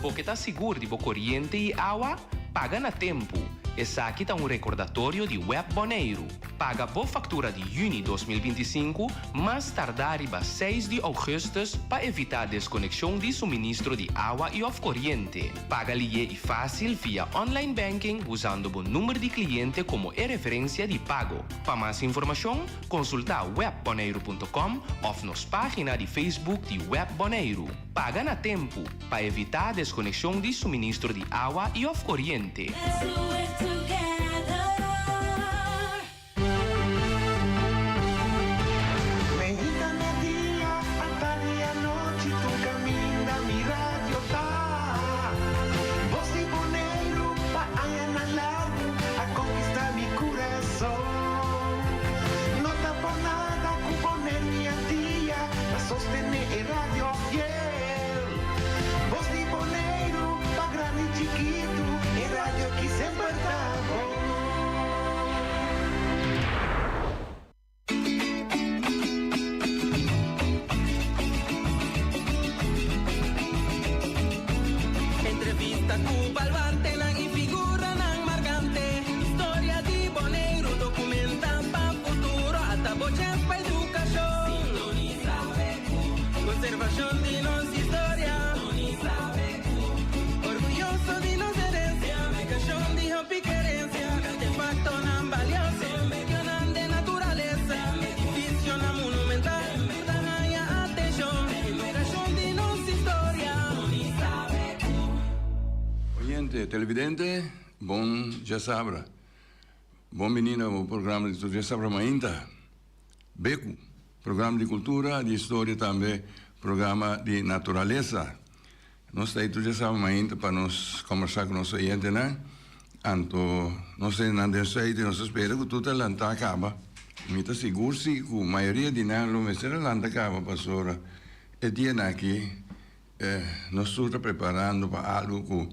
Bo ke ta sigur di bo koriente i awa? Paga na tempu! Esaki ta un rekordatorio di web Boneiru. Paga bo faktura di yüni 2025 mas tardá riba seis di ougùstùs pa evitá deskonekshon di suministro di awa i òf koriente. Paga lié i fásil via online banking usando bo number di kliente komo e referensia di pago. Pa mas informashon, konsultá webboneiru punto com òf nos página di Facebook di Web Boneiru. Paga na tempu pa evitá deskonekshon di suministro di awa i òf koriente. Let's do it together. Meinta merdia, atardi anochi, tur kaminda mi radio ta. Bos di Boneiru pa añanan largu a konkistá mi kurason. No ta por nada ku Boneiru i Antia ta sostené e radio fiel. Bos di Boneiru pa grandi i chikitu, e radio ki semper ta bon. Entrevista ku baluartenan i figuranan markante. Historia di Boneiru dokumenta pa futuro. Ata bo chèns pa edukashon. Sintonisa BQ. Konservashon di nos historia. Sintonisa BQ. Orguyoso di nos herensia. Edukashon di hopi kerensia. Artefaktonan balioso. Medionan den naturalesa. Edifisionan monumental. Tur ta haña atenshon. Edukashon di nos historia. Sintonisa BQ. Oyente, televidente, bon djasabra. Bon bini na bo programa di tur djasabra mainta. Beku, programa di kultura, di historia tambe programa di naturalesa. Nos ta ei tur djasabra mainta pa nos kombersá ku nos oyentenan. Anto nos ta nan den suite i nos ta spera ku tur ta lantá kaba. Mi ta sigur si ku mayoria di nan lo mester a lanta kaba pasobra e dianan aki Nos tur ta preparando pa algu ku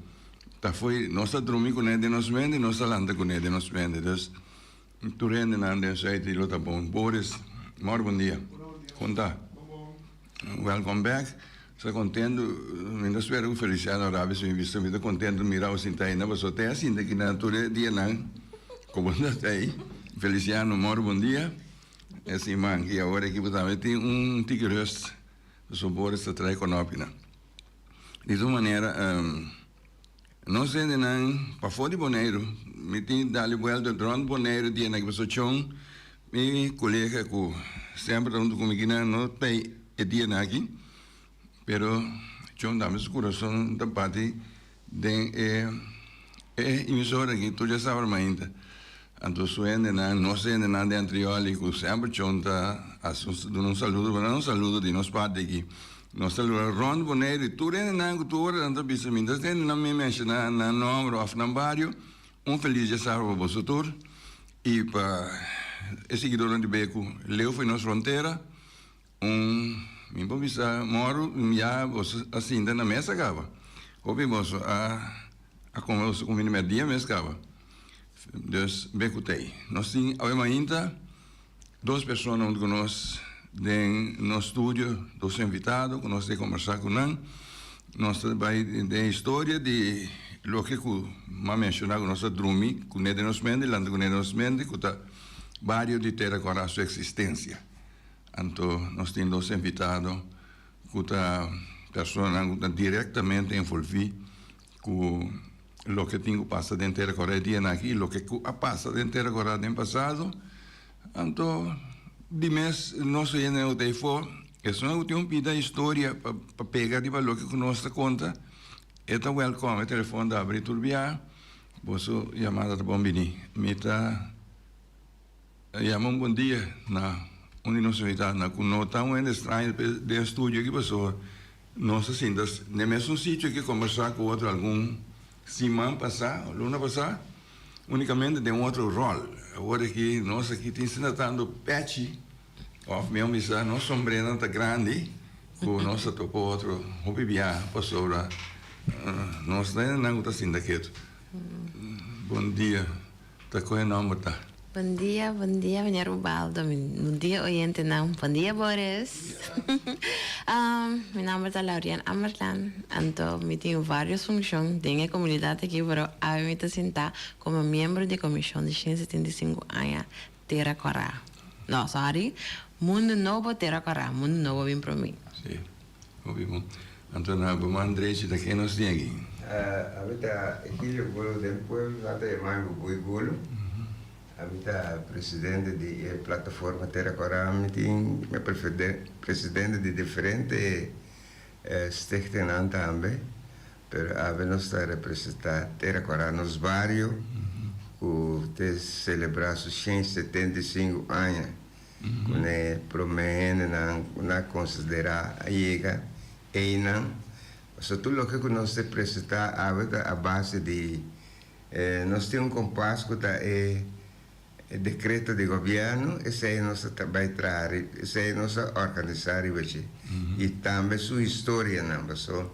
ta fo'i nos ta drumi kuné den nos mente i nos ta lanta kuné den nos mente. Dus tur hendenan den Zuid lo ta bon. Boris, mor bon dia. Kon ta? Welcome back. Sa kontentu, mi ta spera ku Feliciano rabia si mi bista. Mi ta kontentu mira bo sinta ainda pasobra te a sinta kinan tur e dianan ku bo ta ei. Feliciano, mor bon dia. E siman ki awor aki bo tambe tin un tiki rust. Su Boris ta trae konopinan. Di tur manera, nos hendenan pafó di Boneiru, mi tin dal e buelta rònt Boneiru dia nan pasobra chon mi kolega ku semper ta huntu ku mi kinan no ta e dianan aki, pero chon tambe su kurason ta bati Den e e emisora aki tur djasabra mainta. Anto su hendenan, nos hendenan den Antrioli ku semper chon ta hasi un duna un saludo, bo nan un saludo di nos parti aki. Nos ta lura rònt Boneiru i tur hendenan ku tur ora nan ta bisa mi, entonces hendenan mi menshoná nan nòmber òf nan bario, un felis djasabra pa boso tur i pa e siguidornan di Beku leu for nos frontera. Un, mi por bisa mòru ya boso a sinta na mesa kaba. Hopi boso a a kome boso kumida mèrdia mes kaba. Dus be ku t'ei. Nos tin awe mainta dos persona huntu ku nos den nos studio, dos invitado ku nos ta kombersá ku nan. Nos ta bai den historia di loke ku m'a menshoná ku nos ta drumi kuné den nos mente, lanta kuné den nos mente ku ta bario di Tera Kòrá su eksistensia. Anto nos tin dos invitado ku ta personanan ku ta direktamente envolví ku loke tin ku pasa den Tera Kòrá e dianan aki i loke ku a pasa den Tera Kòrá den pasado. Anto di mes nos hende ku ta afó, esun ku tin un pida historia pa pega riba loke ku nos ta konta, e ta wèlkòm. E telefòn ta abrí tur bia, boso yamada ta bon bini. Mi ta. A yama un bon dia na un di nos invitadonan cu no ta un hende straño den e studio aki pasobra nos a sinta den mesun sitio aki combersa cu otro algun siman pasa o luna pasa unicamente den un otro rol. Awor aki nos aki tin sinta tanto pechi of mihor bisa nos sombrenan ta grandi cu nos ta topa otro hopi biaha pasobra nos ta hendenan cu ta sinta ketu. Bon dia. Ta koe nomber ta? Bon dia, bon dia meneer Ubaldo, bon dia oyentenan, bon dia Boris. Mi nomber ta Laurian Ammerlaan, anto mi tin varios funcion den e comunidad aki, pero awe mi ta sinta como miembro di e comision di 175 aña Tera Kòrá. No, sorry, Mundu Nobo Tera Kòrá, Mundu Nobo bin promé. Sí, hopi bon. Anto na bo man drechi ta ken nos tin aki? Ami ta Egilio Gulo den pueblo nan ta yama mi Bubui Gulo. Ami ta presidente di e plataforma Tera Kòrá. Mi tin mi presidente di diferente stichtingnan tambe, pero awe nos ta representá Tera Kòrá, nos bario ku ta selebrá su 175 aña. Ku n'e promé hendenan ku nan a konsiderá a yega einan. Pasobra tur loke ku nos ta presentá awe ta a base di nos tin un kompas ku ta e dekreto di gobièrnu, esei nos ta bai traha riba, esei nos a organisá riba dje. I tambe su historianan, pasobra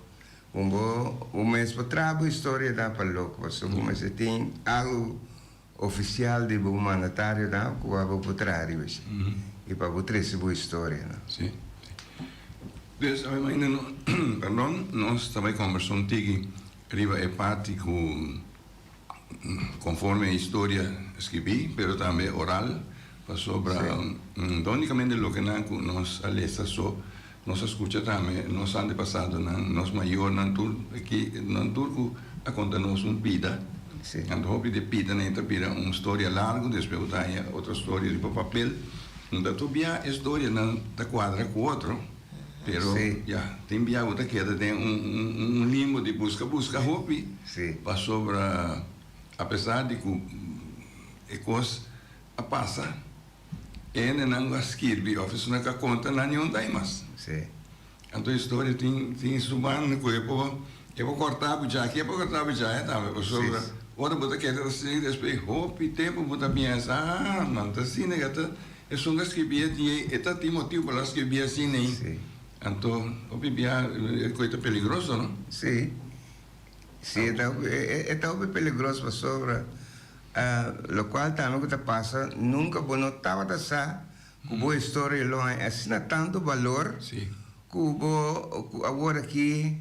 un bo un mes por traha bo historianan pa loko, pasobra bo mester tin algu Ofisial di bo mandatarionan ku abo por traha riba esei i pa bo trese bo historianan. Sí. Dus awe mainda no, perdon, nos ta bai kombersa un tiki riba e parti ku konforme e historia skibí, pero tambe oral, pasobra no unikamente loke nan ku nos a lesa so, nos a skucha tambe nos antepasadonan, nos mayornan tur aki, nan tur ku a konta nos un bida. Anto hopi di pida nan ta bira un storia largu, despues bo ta haña otro storia riba papel. Ta tur bia e storianan ta kuadra ku otro, pero ya, tin bia bo ta keda den un limbo di buska buska hopi, pasobra apesar di ku e kos a pasa, e hendenan ku a skirbi òf esunnan ku a konta nan niun ta ei mas. Anto e storia tin tin su banda ku e por e por kòrta bo djaki e por kòrta bo djaya tambe pasobra ora bo ta kere ta sigui despues hopi tempu bo ta piensa ah nan ta asina e ta esun ta skibi e di e ta tin motibu pa lo a skibi asina ei anto hopi bia e koe ta peligroso no. Sí sí e ta hopi e ta hopi peligroso pasobra lokual tambe ku ta pasa nunka bo no tabata sa Ku bo historia lo haña asina tantu balor ku bo ku awor aki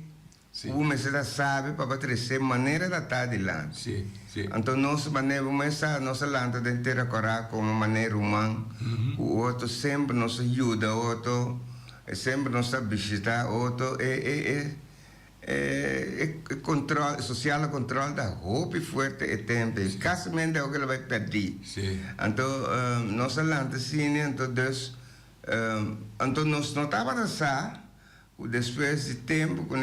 ku bo mester ta sabi pa bo trese manera ta ta dilanti. Anto nos manera bo mes sa nos a lanta den Tera Kòrá komo manera ruman ku otro semper nos a yuda otro semper nos ta bishita otro e e e E control, sociale control ta hopi fuerte e tempo ei. Casimente awor lo bay perdi. Anto nos a lanta asina, anto dus, anto nos no tabata sa cu despues di tempo cu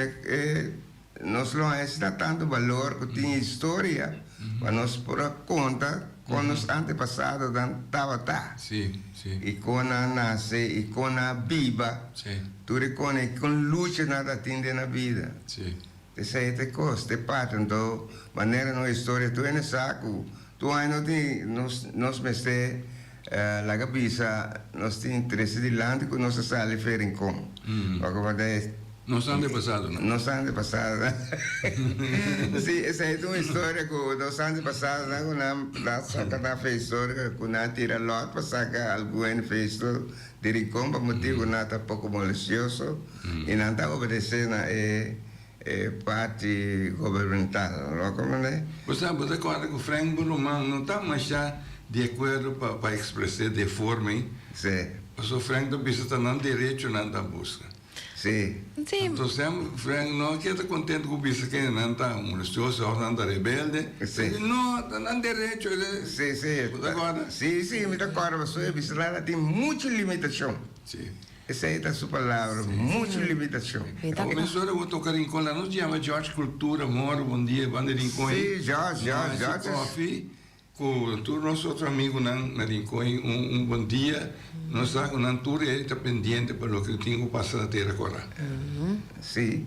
nos lo haña asina tanto balor cu tin historia pa nos por a conta con nos antepasadonan tabata. I kon nan a nase i kon nan a biba. Tur e kon e kon lucha nan ta tin den nan bida. Esei ta e kos, ta e parti. Anto manera nos historia tur hende sa ku tur aña nos tin nos nos mester laga bisa nos tin trese dilanti ku nos a sali fe Rincon. Pasobra Nos antepasadonan. Nos antepasadonan. Sí, esei ta un historia ku nos antepasadonan ku nan a saka nan fe historia ku nan a tira lòt pa saka algun hende fe historia di Rincon pa motibu ku nan ta poko molesioso i nan ta obedesé na e parti gobernamental. Lo komprendé? Bo sa, bo ta kòrda ku Frank Boluman no ta masha di akuerdo pa pa ekspres'é di e forma ei. Sí. Pasobra Frank ta bisa ta nan derecho nan ta buska. Sí. Sí. Anto Sam, Frank no a keda contento cu bisa ke nan ta molestoso of nan ta rebelde. Sí. E di, No, ta nan derecho. Sí, sí. Bo ta corda? Sí, sí, mi ta corda pasobra e bisa nan a tin mucho limitacion. Sí. Esey ta su palabra, mucho limitacion. Mi ta Awor mesora bo toca Rincon, la nos yama George Cultura, moro, bon dia, banda di Rincon. Sí, George, George, George. Coffee. Ku tur nos otro amigunan na Rincon un bon dia. Nos sa ku nan tur e ta pendiente pa loke tin ku pasa na Tera Kora. Sí.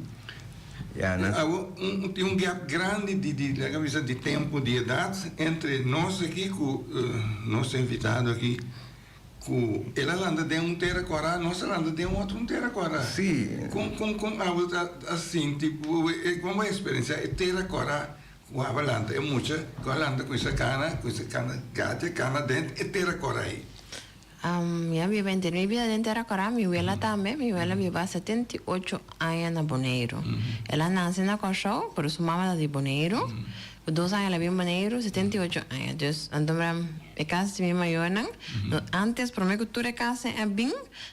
Ya nan. Awo un tin un gap grandi di di laga bisa di tempu di edat entre nos aki ku nos invitado aki ku el a lanta den un Tera Kora nos a lanta den otro un Tera Kora. Sí. Kon kon kon abo ta a sinti kon bo a eksperensiá e Tera Kora? Ku a lanta e mucha ku a lanta kuinsa kana, kuinsa kana gatia kana den e tera kora ei. Mi a biba henter mi bida den tera kora, mi wela tambe, mi wela biba 78 aña na Boneiru. El a nase na Kòrsou, pero su mama ta di Boneiru. Ku dos aña el a bin Boneiru, 78 aña. Dus, anto mira, e kas di mi mayornan, no antes promé ku tur e kas a bin,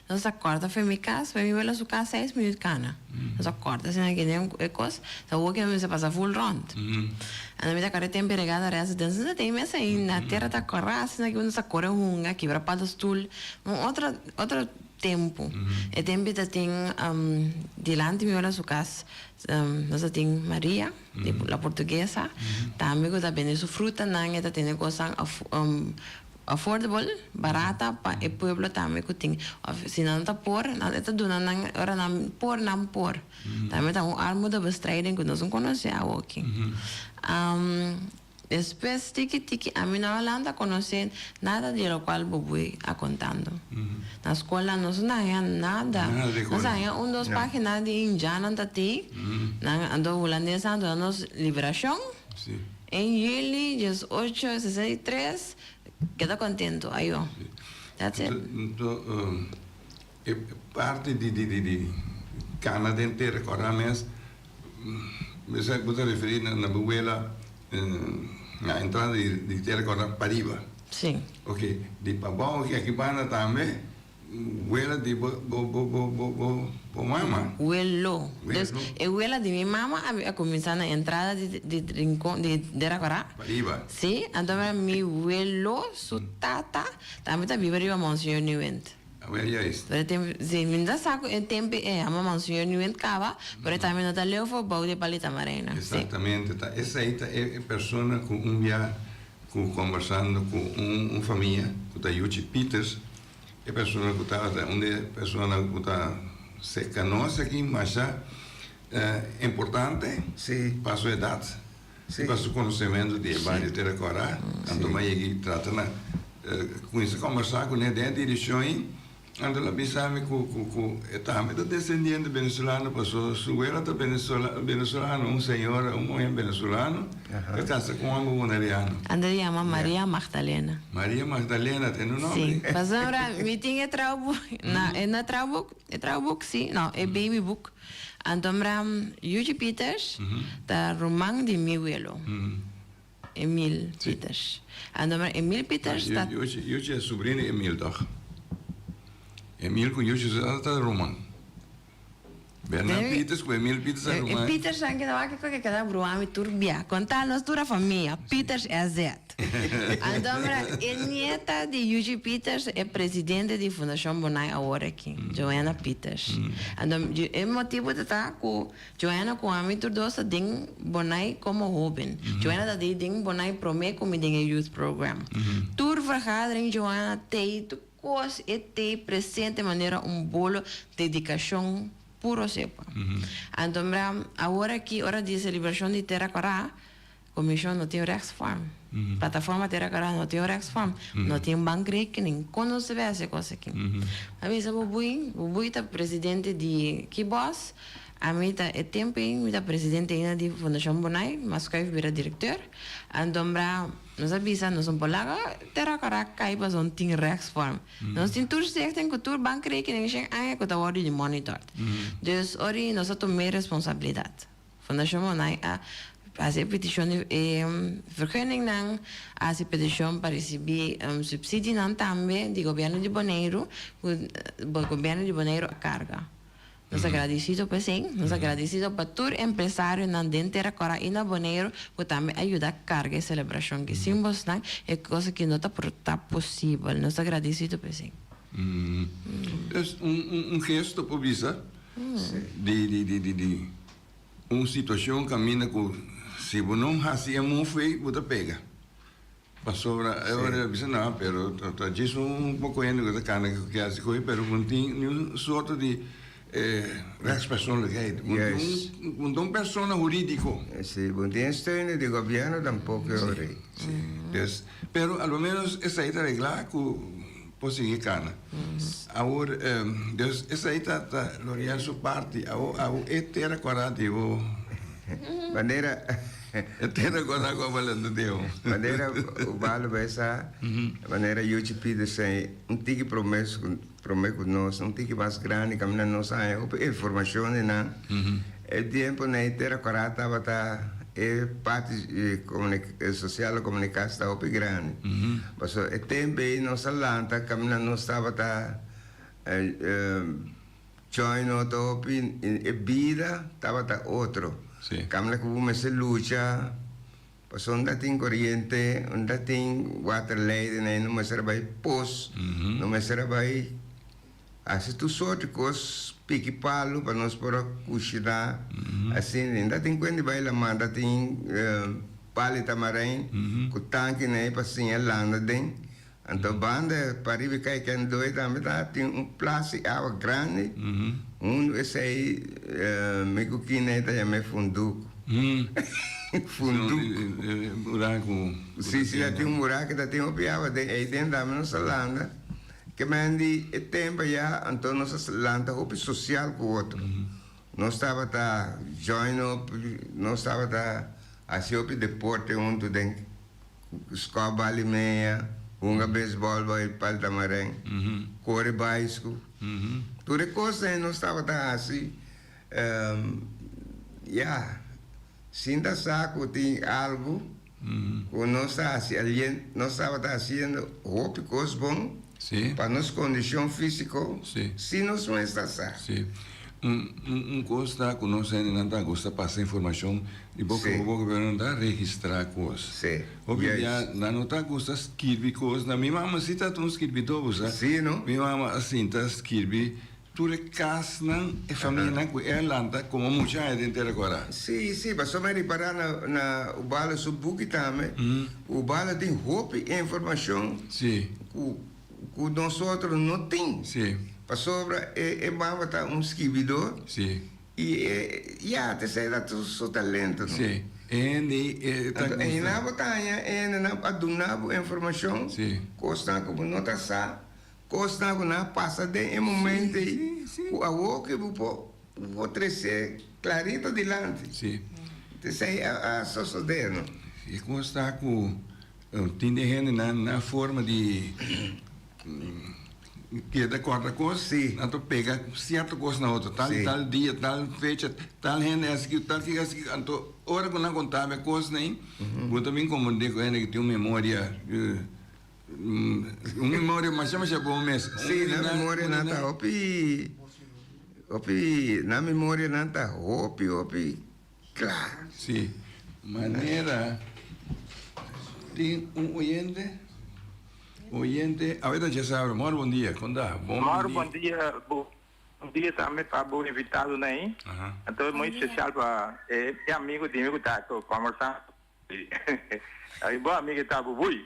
nos a kòrta for mi kas, pa mi wela su kas seis minüt kana. Nos a kòrta asina ki den e kos, ta awor ke mi mester pasa ful rònt. Anto mi ta kòrda e tempu e regada rèst den senta tin mes ainda, tera ta kòrá asina ki nos a kore hunga, kibra padastul, un otro otro tempu. E tempu ta tin dilanti mi wela su kas, nos ta tin Maria, la portuguesa, tambe ku ta bende su frutanan, e ta tene kosnan Affordable, barata pa e pueblo tambe cu tin of si nan ta por nan e ta duna nan ora nan por nan por. Tambe ta un armoedebestrijding cu nos no conoce awoki. Despues tiki tiki ami no a lanta conoce nada di locual Bobui a contando. Na scol nan nos no haña nada. Nos a haña un dos pagina di indianan ta tin nan anto hulandesnan a duna nos liberacion. En juli 1863 keda contento ayo that's it. Anto e parti di di di cana den tera cora mes mester bo ta referi na bo wela na entrada di tera cora pariba. Si. Ok di pabao aki banda tambe. Wela di bo bo bo bo bo bo bo mama. Welo. Dus e wela di mi mama a a kuminsá na entrada di di Rincon di Dera Kora. Pariba. Sí, anto mira mi welo su tata tambe ta biba riba Monseñor Nieuwindt. Awel juist. Pero e tempu, sí, mi no ta sa ku e tempu e yama Monseñor Nieuwindt kaba, pero e tambe no ta leu for bou di Palita Marena. Sí. Exactamente, ta esei ta e persona ku un bia ku kombersando ku un un famia ku ta Yuchi Pieters. E persona ku ta un di e personanan ku ta serka nos aki masha importante pa su edat i pa su konosementu di e bario Tera Kòrá. Anto mi a yega i trata na kuminsá kombersá kuné den e direkshon ei. Anto el a bisa mi ku ku e tambe ta desendiente venezolano pasobra su wela ta venezolano, un señora, un muhé venezolano. E kasa ku un homber boneriano. Anto e yama Maria Magdalena. Maria Magdalena ta e no nomber? Si. Pasobra mi tin e trouwboek, no, e no trouwboek, e trouwboek si, no, e babyboek. Anto mra Yuchi Pieters ta ruman di mi welo, Emil Pieters. Anto mra Emil Pieters ta. Yuchi, Yuchi e subrino di Emil toch? Emil ku Yuchi ta ruman. Bernard Pieters ku Emil Pieters a ruman. E Pieters nan keda wak ku keda brua mi tur bia. Konta nos tur a famia, Pieters SZ. Anto mira, e nieta di Yuji Pieters e presidente di Fundashon Bonai awor aki, Joanna Pieters. Anto e motibu ta ta ku Joanna ku ami tur dos ta den Bonai komo hoben. Joanna ta den Bonai prome ku mi den e youth program. Tur vergadering Joanna tei, tur Kos e t'ei presente manera un bolo dedikashon puro sepa. Anto mira, awor aki ora di selebrashon di Tera Kòrá, komishon no tin rechtsvorm. Plataforma Tera Kòrá no tin un rechtsvorm, no tin bankrekening. Kon nos ta bai hasi e kos aki? A bisa Bubui, Bubui ta presidente di Kibos, ami ta e tempu ei mi ta presidente ainda di Fundashon Bonai, m'a skuif bira direkteur. Anto mira. Nos a bisa nos un por laga tera kora kai pasobra no tin rechtsvorm. Nos tin tur stichting ku tur bankrekening shen aña ku ta wòrdu di monitord. Dus ori nos a tuma e responsabilidat. Fundashon Monai a hasi e petishon di e vergunningnan, a hasi petishon pa risibí supsidinan tambe di gobièrnu di Boneiru ku gobièrnu di Boneiru a karga. Nos agradecido pa esey. Nos agradecido pa tur empresarionan den Tera Cora y na Boneiru cu tambe a yuda carga e celebracion ki. Sin bosnan e cos aki no ta por ta posibel. Nos ta agradecido pa esey. Es un gesto por bisa di di di di di un situacion caminda cu si bo no haci e move ey bo ta pega. Pasobra e ora el a bisa, No, pero ta djis un poko hende ku ta kana ku ke hasi koe, pero bo no tin niun sorto di rechtspersoonlijkheid. Bo no tin un, bo no ta un persona hurídiko. Sí, bo no tin steun di gobièrnu tampoko e ora ei. Sí, dus, pero a lo ménos esei ta reglá ku por sigui kana. Awor, dus esei ta ta Lorian su parti. Awor, awor e tera kòrá di bo. Manera E tera kòrá ku a balanta Deo. Manera Ubaldo bai sa, manera Yuchi Petersen, un tiki promé promé ku nos, un tiki mas grandi kaminda nos a haña hopi informashon di nan. E tempu na e tera kòrá tabata e parti sosial komunikasi ta hopi grandi. Pasobra e tempu ei nos a lanta kaminda nos tabata Join otro hopi e bida tabata otro. Camna cu bo mester lucha pasobra unda tin coriente, unda tin waterleiding ahí no mester a bay pos, no mester a bay haci tur soort di cos, piki palo pa nos por a cushina asina. Unda tin cuenta di bay laman ta tin palo tamarijn cu tanki ahí pa siña landa den. Anto banda pariba e kai Kendoe tambe ta tin un plas di awa grandi. Hundu esei mi ku Kiney ta yam'é funduku. Funduku. Buraku. Si, si, ta tin un buraku, ta tin hopi awa den ei den tambe nos a landa. Ke men di e tempu aya anto nos a lanta hopi sosial ku otro. Nos tabata join op, nos tabata hasi hopi deporte huntu den. Skòp bali meya, hunga beisbòl bai Paltamaren, kore baisku. Tur e kosnan ei nos tabata hasi, ya, sin ta sa ku tin algu ku nos ta hasi alien, nos tabata hasiendo hopi kos bon pa nos kondishon físiko sin nos mes ta sa. Un kos ta ku nos hendenan ta gusta pasa informashon di boka pa boka pero nan ta registrá kos. Hopi bia nan no ta gusta skirbi kos. Na mi mama si ta un skirbidó bo sa. Mi mama a sinta skirbi tur e kasnan e famianan ku e a lanta komo mucha aña den Tera Kòrá. Sí, sí, pasobra mi a ripará na na Ubalo su buki tambe, Ubalo tin hopi informashon ku Ku nosotros no tin. Sí. Pasobra e e mama ta un skibidor. Sí. I e ya ta esei ta su talento no. Sí. E hende ei e ta Anto gusta. einan bo ta haña e hendenan a duna bo informashon. Sí. Kosnan ku bo no ta sa, kosnan ku nan a pasa den e momento ei. Sí, sí, sí. Ku awor ke bo por bo por trese klarito dilanti. Sí. Ta esei a a sosode no. E kos ta ku Tin den hendenan na forma di keda kòrda kos, nan ta pega sierto kos na otro, tal i tal dia, tal fecha, tal hende a hasi kiko, tal kiko a hasi kiko. Anto ora ku nan konta mi e kosnan ei, bo ta bin komprendé ku hende ku tin un memoria, un memoria masha masha bon mes. Sí, nan memoria nan ta hopi, hopi, nan memoria nan ta hopi, hopi. Kla. Sí. Manera tin un oyente. Oyente, awe ta djasabra. Mor bon dia. Kon ta? Bon Mor bon dia. Bon dia tambe pa bo invitadonan ei. Anto muy especial pa e amigo di mi ku ta kombersando. Ay bo amigo ta bubui.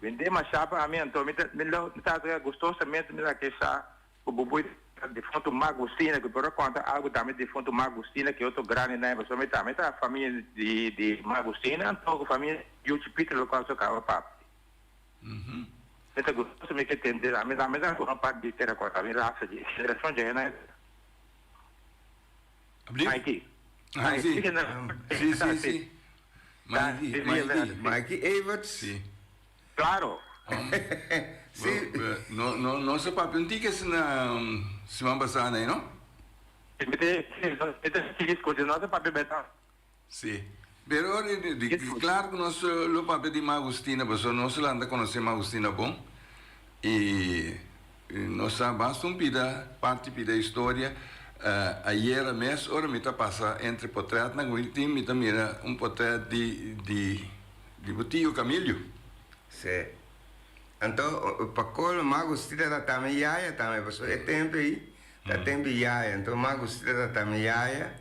Bende masha pa ami anto mi ta mi lo mi ta gustosamente mi ta ke sa Ku bo por ta difuntu Ma Gustina, ku por a konta algu tambe difuntu Ma Gustina, ki otro grandi nan e pasobra mi tambe ta famia di di Ma Gustina, anto ku famia Yuchi Pieter lokual so kaba papia. Mi ta gustoso mi ke tende ami tambe ta forma parti di Terakotta, mi rasa di generashon dje nan. Mikey. Ah, si. Si, si, si. Mikey, Mikey. Mikey Everts. Si. Claro. Si. No, no, no se papia un tiki asina siman pasá nei, no? Mi te, mi te sigui scucha, no se papia beta. Si. Pero ora di, di, claro cu nos lo papia di Ma Agustina, pasobra nos lo anda conoce Ma Agustina bon. Y nos sa basta un pida, parti pida historia. Ayera mes ora mi ta pasa entre potretnan cu mi tin, mi ta mira un potret di, di. Di bo tio Camilio. Sí. Anto pa colmo Ma Agustina ta tami yaya tambe pasobra e tempo ei ta tempo di yaya anto Ma Agustina ta tami yaya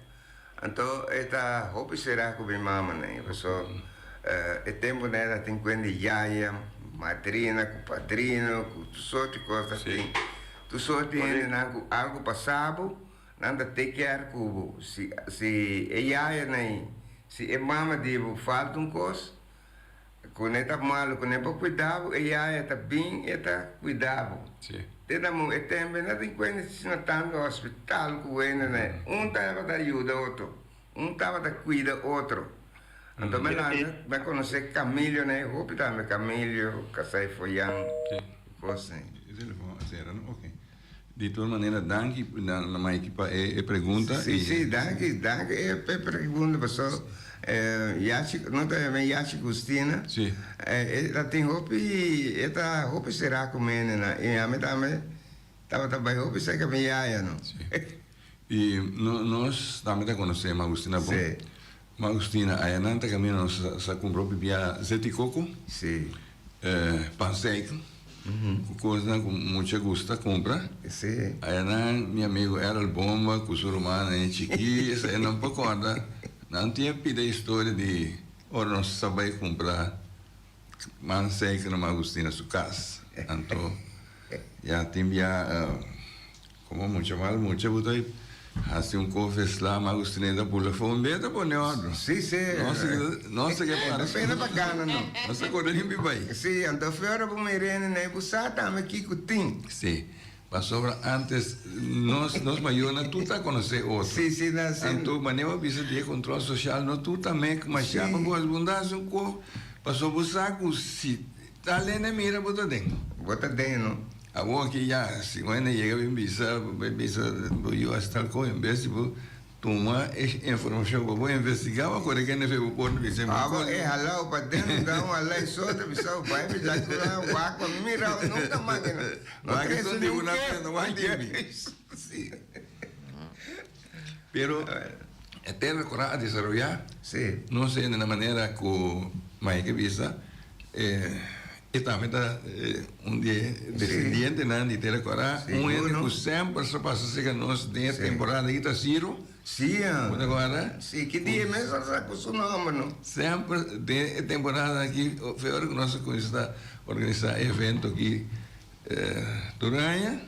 anto e ta hopi sera cu mi mama nan pasobra e tempo nan e ta tin cuen di yaya, madrina cu padrino cu tur soort di cos ta tin tur soort di hendenan cu algo pasa bo Nan ta take care cu bo. Si si e yaya nan si e mama di bo falta un cos, cu ne ta malo, cu ne por cuida bo, e yaya ta bin e ta cuida bo. Te na mo e tempo e na tin cuenta si no tanto hospital cu wende nan. Un tabata yuda otro. Un tabata kuida otro. Anto mi lanta mi a konosé Camilio na e hopi tambe, Camilio, Kasai Foyan, kos ei. E telefon a sera no? Ok. Di tur manera danki na Maiky pa e pregunta. Si, si, danki, danki pa e pregunta paso Yachi, no ta yama Yachi Gustina, e ta tin hopi, e ta hopi será ku mendenan i ami tambe tabata bai hopi serka mi yaya no. Si. I nos tambe ta konosé Ma Gustina bon. Si. Ma Gustina, ayanan ta kaminda nos sa kumpra hopi bia zeti koko. Si. Panseikel, ku kosnan ku mucha gusta kumpra. Si. Ayanan mi amigu Errol Bomba ku su rumannan e chikí, esei nan por kòrda. Nan tin a pida historia di ora nos sa bai kumpra panseikel na Ma Gustina su kas. Anto ya tin bia. Como mucha mal mucha bo ta haci un kofe sla ma Agustineta ta bula for un bia ta pone otro. Si, si. No se ke para. No pena pa gana no. No se kore limpi bai. Si, anto fe ora bo mir'e na e bo sa tambe kiko tin. Si, pasobra antes nos nos mayornan tur ta conoce otro. Si, si, na si. Anto manera bo bisa di e control social no tur ta mek masha pa bo bunda haci un kof pasobra bo sa cu si ta lene mira bo ta den. Bo ta den no. Awor aki ya, si un hende yega bin bisa, bin bisa bo yu hasi tal kos, en bes di bo tuma e informashon pa bo investigá, bo a kore kende fe bo por bisa mi Abo e halao pa den luga un halai so ta bisa bo bai mi djaki un wak pa mi mirao nunka mas ke no Wak trese esun ni di un una ke. pena wak di mi. Si. Pero e tera kora a desaroyá. Si. No sé na manera ku Mike a bisa, e tambe ta un di e desendientenan di Tera Kòrá, un hende ku semper sa pasa serka nos den e temporada aki ta Ciro. Sí, Bo ta kòrda? Sí, ki dia mes a sa ku su nòmber no. Semper den e temporada aki, fe ora ku nos a kuminsá organisá e evento aki tur aña.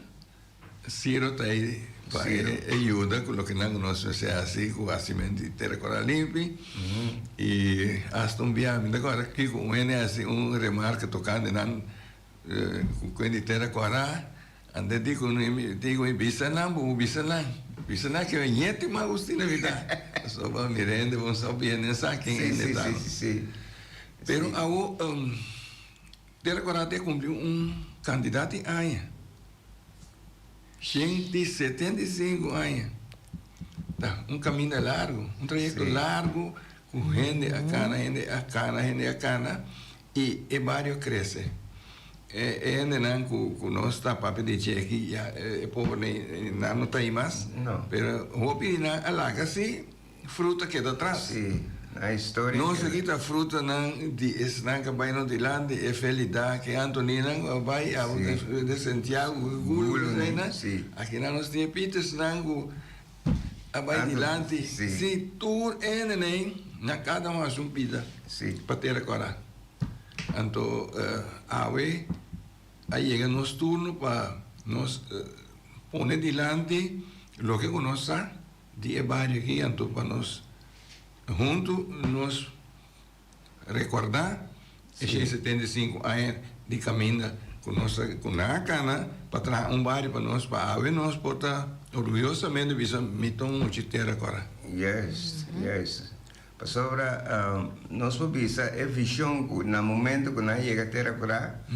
Ciro ta ei pa e yuda ku loke nan ku nos mester hasi ku hasimentu di Tera Kòrá Limpi. I asta un bia mi ta kòrda kiko un hende hasi un remarka tokante nan ku kuen di Tera Kòrá, ante di ku mi di ku mi bisa nan bo bisa nan, bisa nan ke ñeti mas Agustina mi ta. Pasobra mira hende bo sa bien den sa ken hende ta. Pero awo Tera Kòrá te kumpli un kantidat di aña. 175 aña ta un kaminda largu, un trayekto largu ku hende a kana, hende a kana, hende a kana i e bario a krese. E e hendenan ku ku nos ta papia di dje aki ya e pobernan nan no ta ei mas, pero hopi di nan a laga si. Fruta keda tras. Sí, na historia Nos keda. aki ta frutanan di esnan ka bai nos dilanti, e Felida, ke Antoninan ku a bai, a Sí. de Santiago, ku Gulo, Gulo, ku eseinan. sí. Akinan nos tin e Petersnan ku a bai Anto, dilanti. sí. Sí, tur hendenan na kada un hasi un pida Sí. pa tera kòrá. Anto awe a yega nos turno pa nos pone dilanti loke ku nos sa. Di e bario aki anto pa nos huntu nos rekordá e 175 aña di kaminda ku nos a ku nan a kana pa traha un bario pa nos pa awe nos por ta orguyosamente bisa mi ta un muchi tera kòrá. Juist, juist. Pasobra nos por bisa e vision ku na momento ku nan yega Tera Kòrá,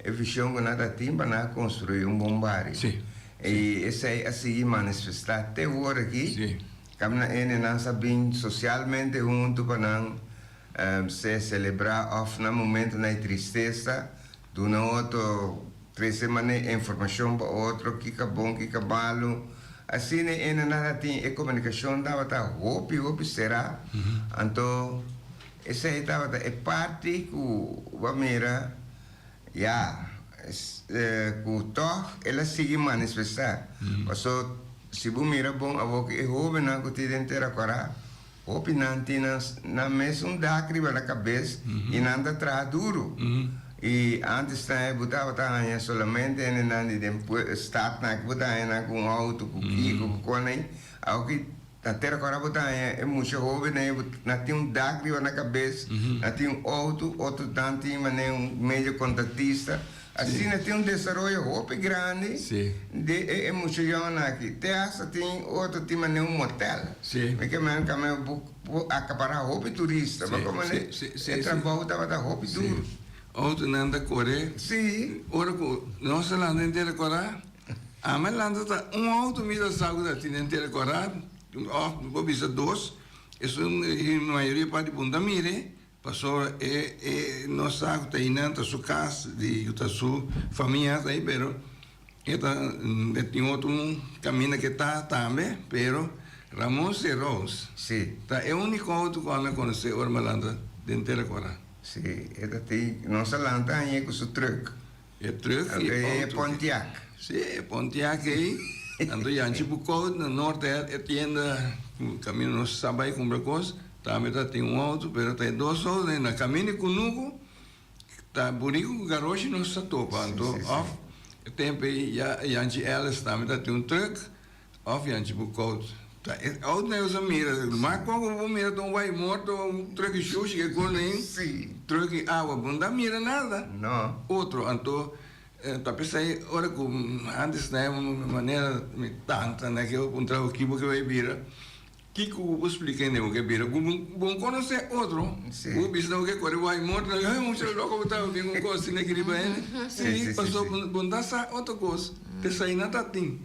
e vision ku nan ta tin pa nan a konstruí un bon bario. Sí. I esei a sigui manifestá te wor aki. Sí. Kaminda hendenan sa bin sosialmente huntu pa nan sea selebrá òf na momentonan di tristesa, duna otro, trese manera informashon pa otro, kiko a bon, kiko a malu. Asina e hendenan ta tin e komunikashon tabata hopi, hopi será. Anto esei tabata e parti ku bo a mira. Ya, ku tòg el a sigui manifestá. Paso, si bo mira bon awor ku e hóbennan ku tin den Tera Kòrá, hopi nan tin nan nan mes un dak riba nan kabes i nan ta traha duru. I ántes tambe bo tabata haña solamente hendenan di den statnan ku bo ta haña nan ku un outo, ku kiko, ku kon ei. Awor ki Na tera ku ora bo ta haña e mucha hóbennan ei, nan tin un dak riba nan kabes, nan tin un outo, otronan tin manera un medio kontratista. Asina tin un desaroyo hopi grandi di e mucha yònnan aki. Te hasta tin otro tin manera un motel. Mi ke men kame bo por akapará hopi turista. Bo komo e trabou tabata hopi duru. Outonan ta kore. Ora ku nos a lanta den Tera Kòrá, ami a lanta ta un outo mi ta sa ku ta tin den Tera Kòrá, òf mi por bisa dos, esun mayoria parti bo no ta mira. Pasobra e e no sa ku ta einan ta su kas di ku ta su famia ta ei pero e ta e tin otro un kaminda ke ta tambe pero Ramon Serous Si. ta e uniko outo ku ami a konosé ora mi a lanta den Tera Kora. Si, e ta tin nos a lanta hañ'é ku su trùk. E trùk i e E outo. Pontiac. Si, e Pontiac ei. Anto Yanchi Bukout na Noord e tienda ku kaminda nos sa bai kumpra kos. Tambe ta tin un auto, pero ta e dos auto na caminda di cunucu ta burico cu garoshi nos ta topa. Anto of e tempo ey ya Yanchi Ellis tambe ta tin un truck of Yanchi Boekhout. Ta e auto nan nos a mira, mas poco bo por mira ta un way morto, un truck di shushi ke con ain, truck di awa, bo no ta mira nada otro. Anto ta pesey ora cu antes na e manera mi tanta na ke puntra bo kibo ke bay bira. Kiko ku bo splika hende ku ke bira ku bo no konosé otro, ku bo bisa nan ku ke kore wai morto, nan hey mucha loko bo ta bin un kos asina aki riba hende. Si, pasobra bo no ta sa otro kos, p'esei nan ta tin.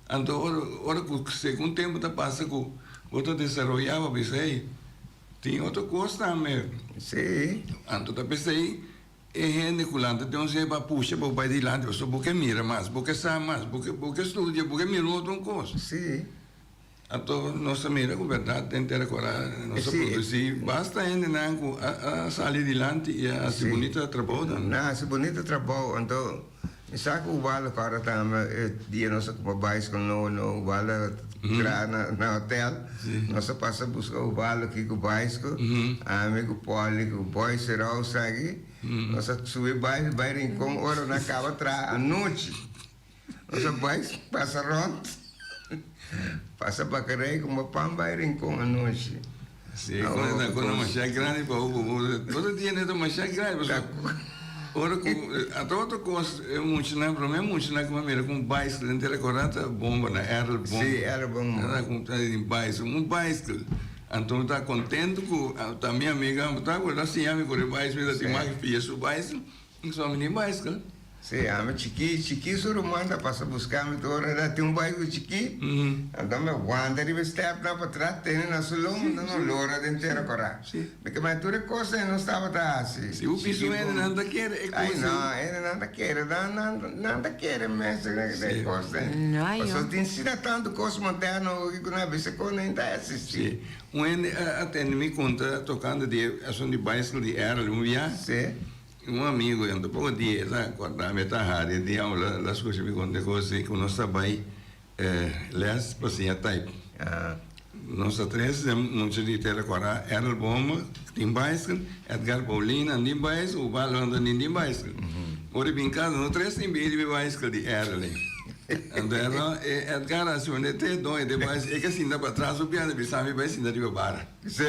Anto ora ora ku segun tempu ta pasa ku bo ta desaroyá bo bisa hey tin otro kos tambe. Anto ta p'esei e hende ku lanta den un sey pa pusha bo bai dilanti pasobra bo ke mira mas, bo ke sa mas, bo ke bo ke studia, bo ke mira un otro kos. Anto nos ta mira ku bèrdat den Tera Kòrá nos a produsí basta hendenan ku a sali dilanti i a hasi bunita trabou tambe. Nan a hasi bunita trabou. Anto mi sa ku Ubaldo kòrda tambe e dia nos a kumpra baiskol nobo nobo Ubaldo a traha na hotel. Nos a pasa buska Ubaldo aki ku baiskol. Ami ku Polly ku Boy Serou esaki. Nos a subi baiskol bai Rincon ora nan kaba traha anochi. Nos a bai pasa rond, pasa bakerij kuma pan bai Rincon anochi. Sí, con esta cosa masha grandi pa bo, bo ta tiene ta masha grandi pasobra ora cu ata otro cos e muchanan prome muchanan cu mi a mira cu un bicycle den tera cora ta bomba na Errol Bomba. Sí, Errol Bomba. Tabata cu un bicycle, un bicycle. Anto mi ta contento cu ta mi amiga, mi ta acorda siña mi core bicycle, mi ta tin mas fia su bicycle. Mi so mi tin bicycle. Sí, ami chikí, chikí su ruman ta pasa buska mi tur ora ta tin un bicycle chikí, anto mi a wanta riba e stèpnan patras tene na su lomba, anto no lora den tera kòrá. Mi ke mei tur e kos ei nos tabata hasi. Si bo bisa un hende nan ta kere e kos ei. Ai no, hende nan ta kere, nan nan nan ta kere mes e kos ei. Pasobra tin asina tantu kos moderno awoki ku nan a bisa kon nan ta existí. Sí, un hende a tende mi konta tokante di e asuntu di bicycle di Errol un bia. Sí. Un amigo yanta poco dia e ta corda mi e ta hari e dia ora la scucha mi conta e cos ei cu nos ta bay les pa siña type. Nos ta tres den mucha di Tera Cora, Errol Bomba tin bicycle, Edgar Paulina tin bicycle, Ubaldo Antonin tin bicycle. Ora e bin casa nos tres tin bin riba e bicycle di Errol ei. Anto Errol e Edgar a haci un e te doño di e bicycle e ke sinta patras su piana bisa mi bay sinta riba bara. Sí.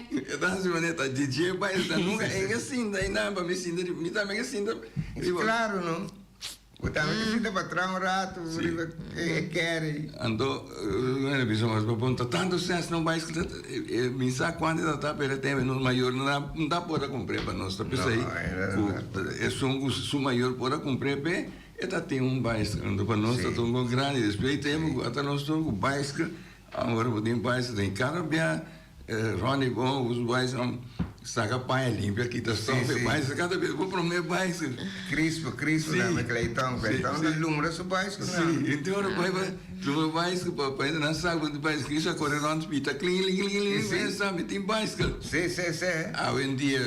E ta hasi manera ta djidje pa e ta nunca e ke sinta ei nan pa mi sinta riba mi tambe ke sinta riba. Claro no. Bo tambe ke sinta pa tras un rato riba e carry. Anto bueno bisa mas pa pon ta tanto sens na un bicycle mi sa cuanto ta ta pero e tempo nos mayor no ta por a cumpre pa nos ta p'esei cu esun cu su mayor por a cumpre p'e. E ta tin un bicycle, anto pa nos ta un bon grandi. Despues di tempo cu ata nos tur cu bicycle, awor bo tin bicycle den cada bia Ronnie bon usa bicycle saca paña limpia kita stof e bicycle cada bes bo prome bicycle. Crispo, Crispo tambe Clayton, Clayton ta lumbra su bicycle nan. Si, inti ora bai pa lumbra bicycle pa pa hende nan sa cu tin bicycle, Crispo a core rond pita klin klin klin klin klin sa mi tin bicycle. Si, si, si. Awendia.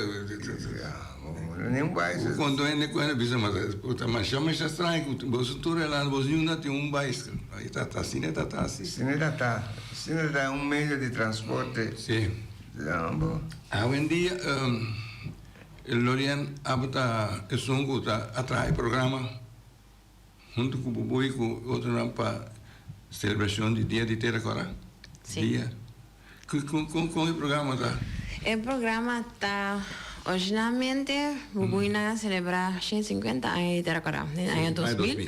Ni un bicycle. Cuando hende cu hende bisa mas ta masha masha straño cu boso tur relando boso niun a tin un bicycle. E ta ta asina e ta ta asi. Asina e ta ta. Asina e ta un medio di transporte. Si. Awendia Lorien abo ta esun cu ta a traha e programa hunto cu Bubuy cu otronan pa celebracion di Dia di Tera Cora? Si. Dia. Con e programa ta? E programa ta. Originalmente Bubuinan a selebrá 150 aña di Tera Kòrá den aña 2000.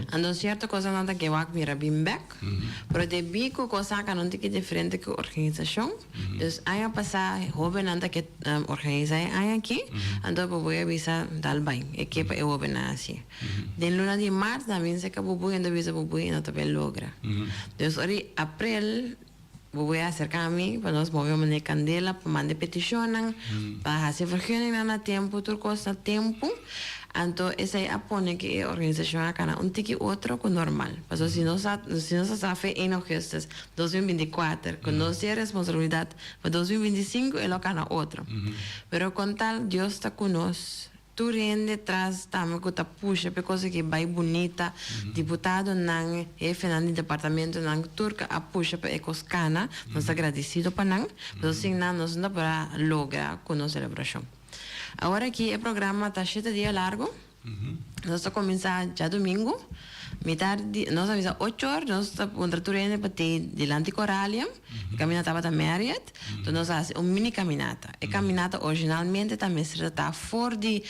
Anto sierto kosnan ta ke wak mira bin bèk, pero debí ku kos a kaba un tiki diferente ku organisashon, dus aña pasá hóbennan ta ke organisá e aña aki, anto Bubui a bisa dal bai, e ke pa e hóbennan hasi. Den luna di mart nan bin seka Bubui, anto bisa Bubui e no ta bai logra. Dus ora di aprel Bo a aserká mi pa nos move manera kandela pa manda e petishonnan, pa hasi e vergunningnan na tempu, tur kos na tempu. Anto esei a pone ku e organisashon a kana un tiki otro ku normal. Pasobra si nos a si nos a sa fe ein augustus 2024 ku nos tin e responsabilidat pa 2025 e lo kana otro. Pero kon tal Dios ta ku nos. Tur hende tras tambe ku ta pusha p'e kos aki bai bunita, diputadonan, hefenan di departamentonan, tur ku a pusha pa e kos kana, nos ta gradisido pa nan, pasobra sin nan nos no ta por a logra ku nos selebrashon. Awor aki e programa ta shete dia largu, nos ta kuminsá djadumingu, mitar di, nos a bisa ocho or, nos ta puntra tur hende pa tei dilanti Coralium, e kaminda tabata Marriott. Enton nos a hasi un mini caminata. E caminata originalmente ta mester ta for di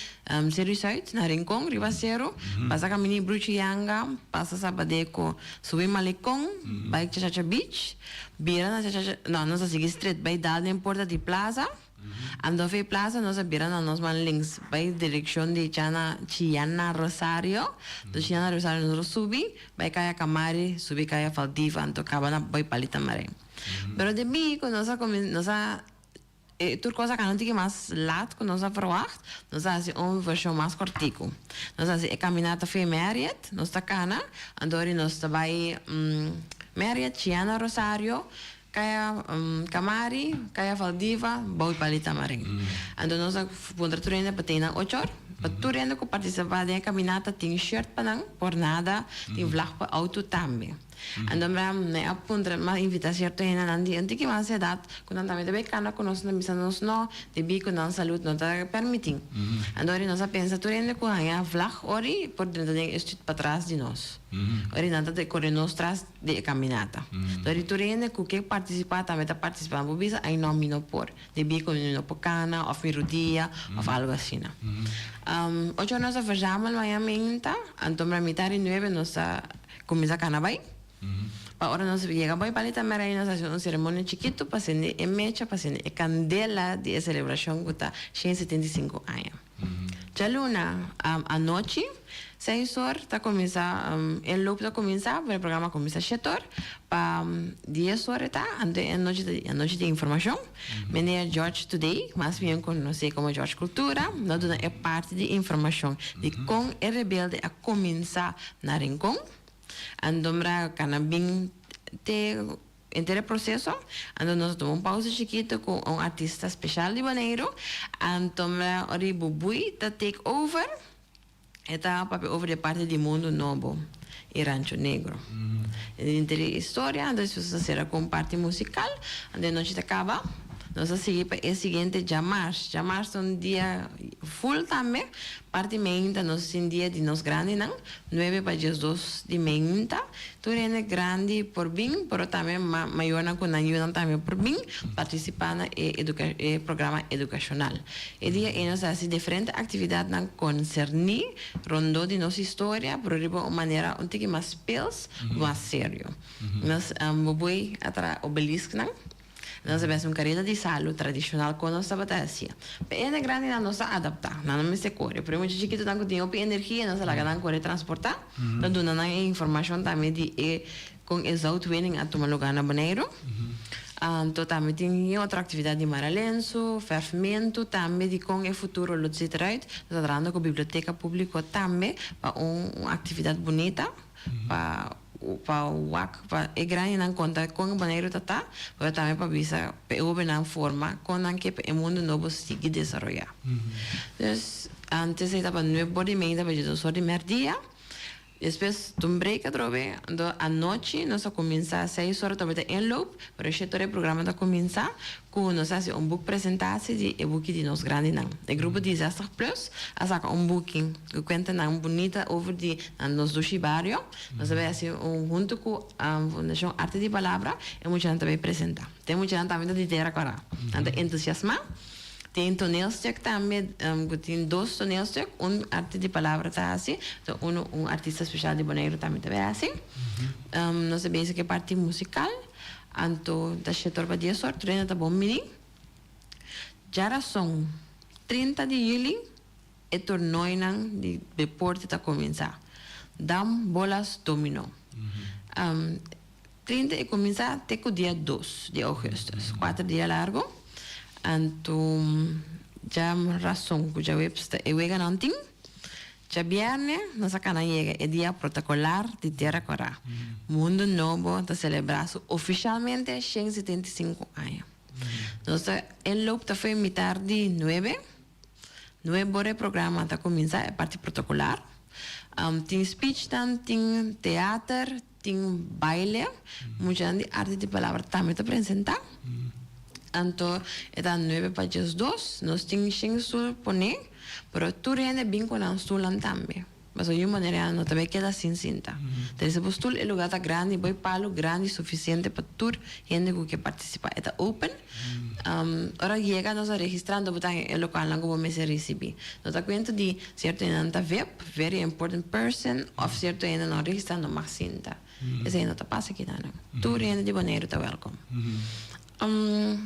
Seru Zuid na Rincon, riba Seru, pasa camini Bruchi Yanga, pasa Sabadeco, subi Malecon, bai Chachacha Beach, bira na Chachacha, no, nos a sigui straight bai dal den porta di Plaza, anto fe Plaza nos a bira na nos man links bai direccion di Chana, Chiana Rosario, enton Chiana Rosario nos a subi bai Caya Camari, subi Caya Valdiva, anto caba na bai Palita Maren. Pero debí ku nos a kuminsá, nos a, e tur kos a kana un tiki mas lat ku nos a verwagt, nos a hasi un vershon mas kòrtiku. Nos a hasi e kaminata for Marriott, nos ta kana, anto ori nos ta bai Marriott, Chiana Rosario, Kaya Kamari, Kaya Valdiva, bou Palita Marin. Anto nos a puntra tur hende pa tei nan ocho or, pa tur hende ku partisipá den e kaminata tin shirt pa nan, por nada, tin vlag pa outo tambe. Anto mi a mi a puntra mi a invita cierto hendenan di un tiki mas edad cu nan tambe ta bay cana cu nos, nan bisa nos no, debi cu nan salud no ta permiti. Anto ori nos a pensa tur hende cu haña vlag ori por drenta den e street patras di nos. Ori nan ta core nos tras di e caminata. Anto ori tur hende cu ke participa tambe ta participa. Nan por bisa ay no mi no por, debi cu mi no por cana of mi rudia of algo asina. Ocho nos a verzamel maña meinta, anto mitad di nuebe nos ta. Kuminsá kana bai. Pa ora nos yega bai Palita Merey nos hasi un seremonia chikitu pa sende e mecha, pa sende e kandela di e selebrashon ku ta 175 aña. Djaluna anochi seis or ta kuminsá e loop ta kuminsá, pero e programa kuminsá shete or pa dies or e ta, anto e anochi ta anochi di informashon. Meneer George Today, mas bien konosé komo George Cultura, lo duna e parti di informashon di kon e rebelde a kuminsá Na Rincon, anto mra cana bin te henter e proceso, anto nos a tuma un pausa chikito cu un artista special di Boneiru, anto mra ora y Bubui ta take over, e ta papia over di e parti di Mundo Nobo y Rancho Negro. Henter e historia, anto despues nos a cera cu un parti musical, anto e nochi ta caba. Nos a sigui pa e siguiente djamars. Djamars ta un dia full tambe. Parti meinta nos tin dia di nos grandinan, nuebe pa 12 di meinta. Tur hende grandi por bin, pero tambe mayornan ku nan yunan tambe por bin partisipá na e e programa edukashonal. E dia ei nos a hasi diferente aktividatnan konserní rondó di nos historia, pero riba un manera un tiki mas speels, mas serio. Nos boboi a traha obelisknan. Nos a bes un kareda di salu tradishonal kon nos tabata hasié. Pe hende grandinan nos a adaptá, nan no mester kore. Pero e mucha chikitonan ku tin hopi energia nos a laga nan kore transportá. Ta duna nan e informashon tambe di e kon e zoutwinning a tuma lugá na Boneiru. Anto tambe tin otro aktividat di mara lensu, fèrfmentu, tambe di kon e futuro lo ziet eruit. Nos ta trahando ku biblioteka públiko tambe pa un aktividat bunita pa. Pa wak pa e grandinan konta kon e Boneiru ta ta, pero tambe pa bisa pa e hobennan forma kon nan ke pa e mundu nobo sigui desaroyá. Dus antes ei tabata nuebe por di meinta pa 12 or di mèrdia, despues ta un break atrobe, anto anochi nos a kuminsá seis ora tabata inloop, pero shete ora e programa ta kuminsá ku nos a hasi un boek presentatie di e buki di nos grandinan. E grupo di zestig plus a saka un buki ku kuentanan bunita over di nan nos dushi bario. Nos ta bai hasi un huntu ku Fundashon Arte di Palabra, e muchanan ta bai presentá. Te muchanan tambe ta di tera kòrá. Nan ta entusiasmá. Tin toneelstuk tambe, ku tin dos toneelstuk, un Arte di Palabra ta hasi, anto unu un artista spesial di Boneiru tambe ta bai hasi. Nos ta bezig ku e parti musikal, anto ta shetor pa dies or, tur hende ta bon bini. Djarason 30 di yüli e tornoinan di deporte ta kuminsá, dam, bolas, domino. 30 e kuminsá te ku dia dos di ougùstùs, kuater dia largu. Anto djarason ku djaweps ta e weganan tin. Djabièrnè nos a kana yega e dia protokolar di Tera Kòrá. Mundu Nobo ta selebrá su ofishalmente 175 aña. Nos ta inloop ta fo'i mitar di nuebe. Nuebe ora e programa ta kuminsá, e parti protokolar. Tin speechnan, tin teater, tin baile. Muchanan di Arte di Palabra tambe ta presentá. Anto e ta nuebe pa diesdos. Nos tin shen stoel poné, pero tur hende bin ku nan stoelnan tambe. Pasobra yu manera no ta bay keda sin sinta. Trese bo stul, e lugar ta grandi, bo e palu grandi suficiente pa tur hende cu ke participa. E ta open. Ora yega nos a registra anto bo ta haña e localnan cu bo mester ricibi. No ta cuento di cierto hendenan ta vip, very important person, of cierto hende no registra no mag sinta. Esey no ta pasa akinan. Tur hende di Boneiru ta welkom.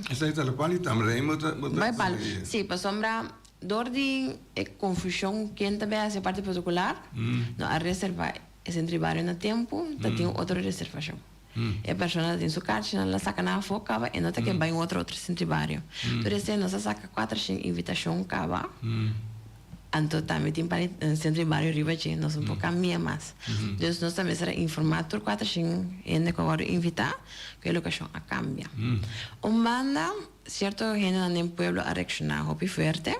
Esey ta locual y tambe bo ta. Bay palu. Si, pasobra Dor di e confusion ken ta bay haci e parti protocolar, no a reserva e centro di bario na tempo, ta tin otro reservacion. E persona ta tin su carchi, nan la saca nan afo caba e no ta ke bay un otro otro centro di bario. Tur esey nos a saca cuatrocientos invitacion caba, anto tambe tin pa e centro di bario riba dje, nos no por cambia mas. Dus nos ta mester a informa tur cuatrocientos hende cu a wordo invita cu e locacion a cambia. Un banda. Cierto hendenan den pueblo a reacciona hopi fuerte.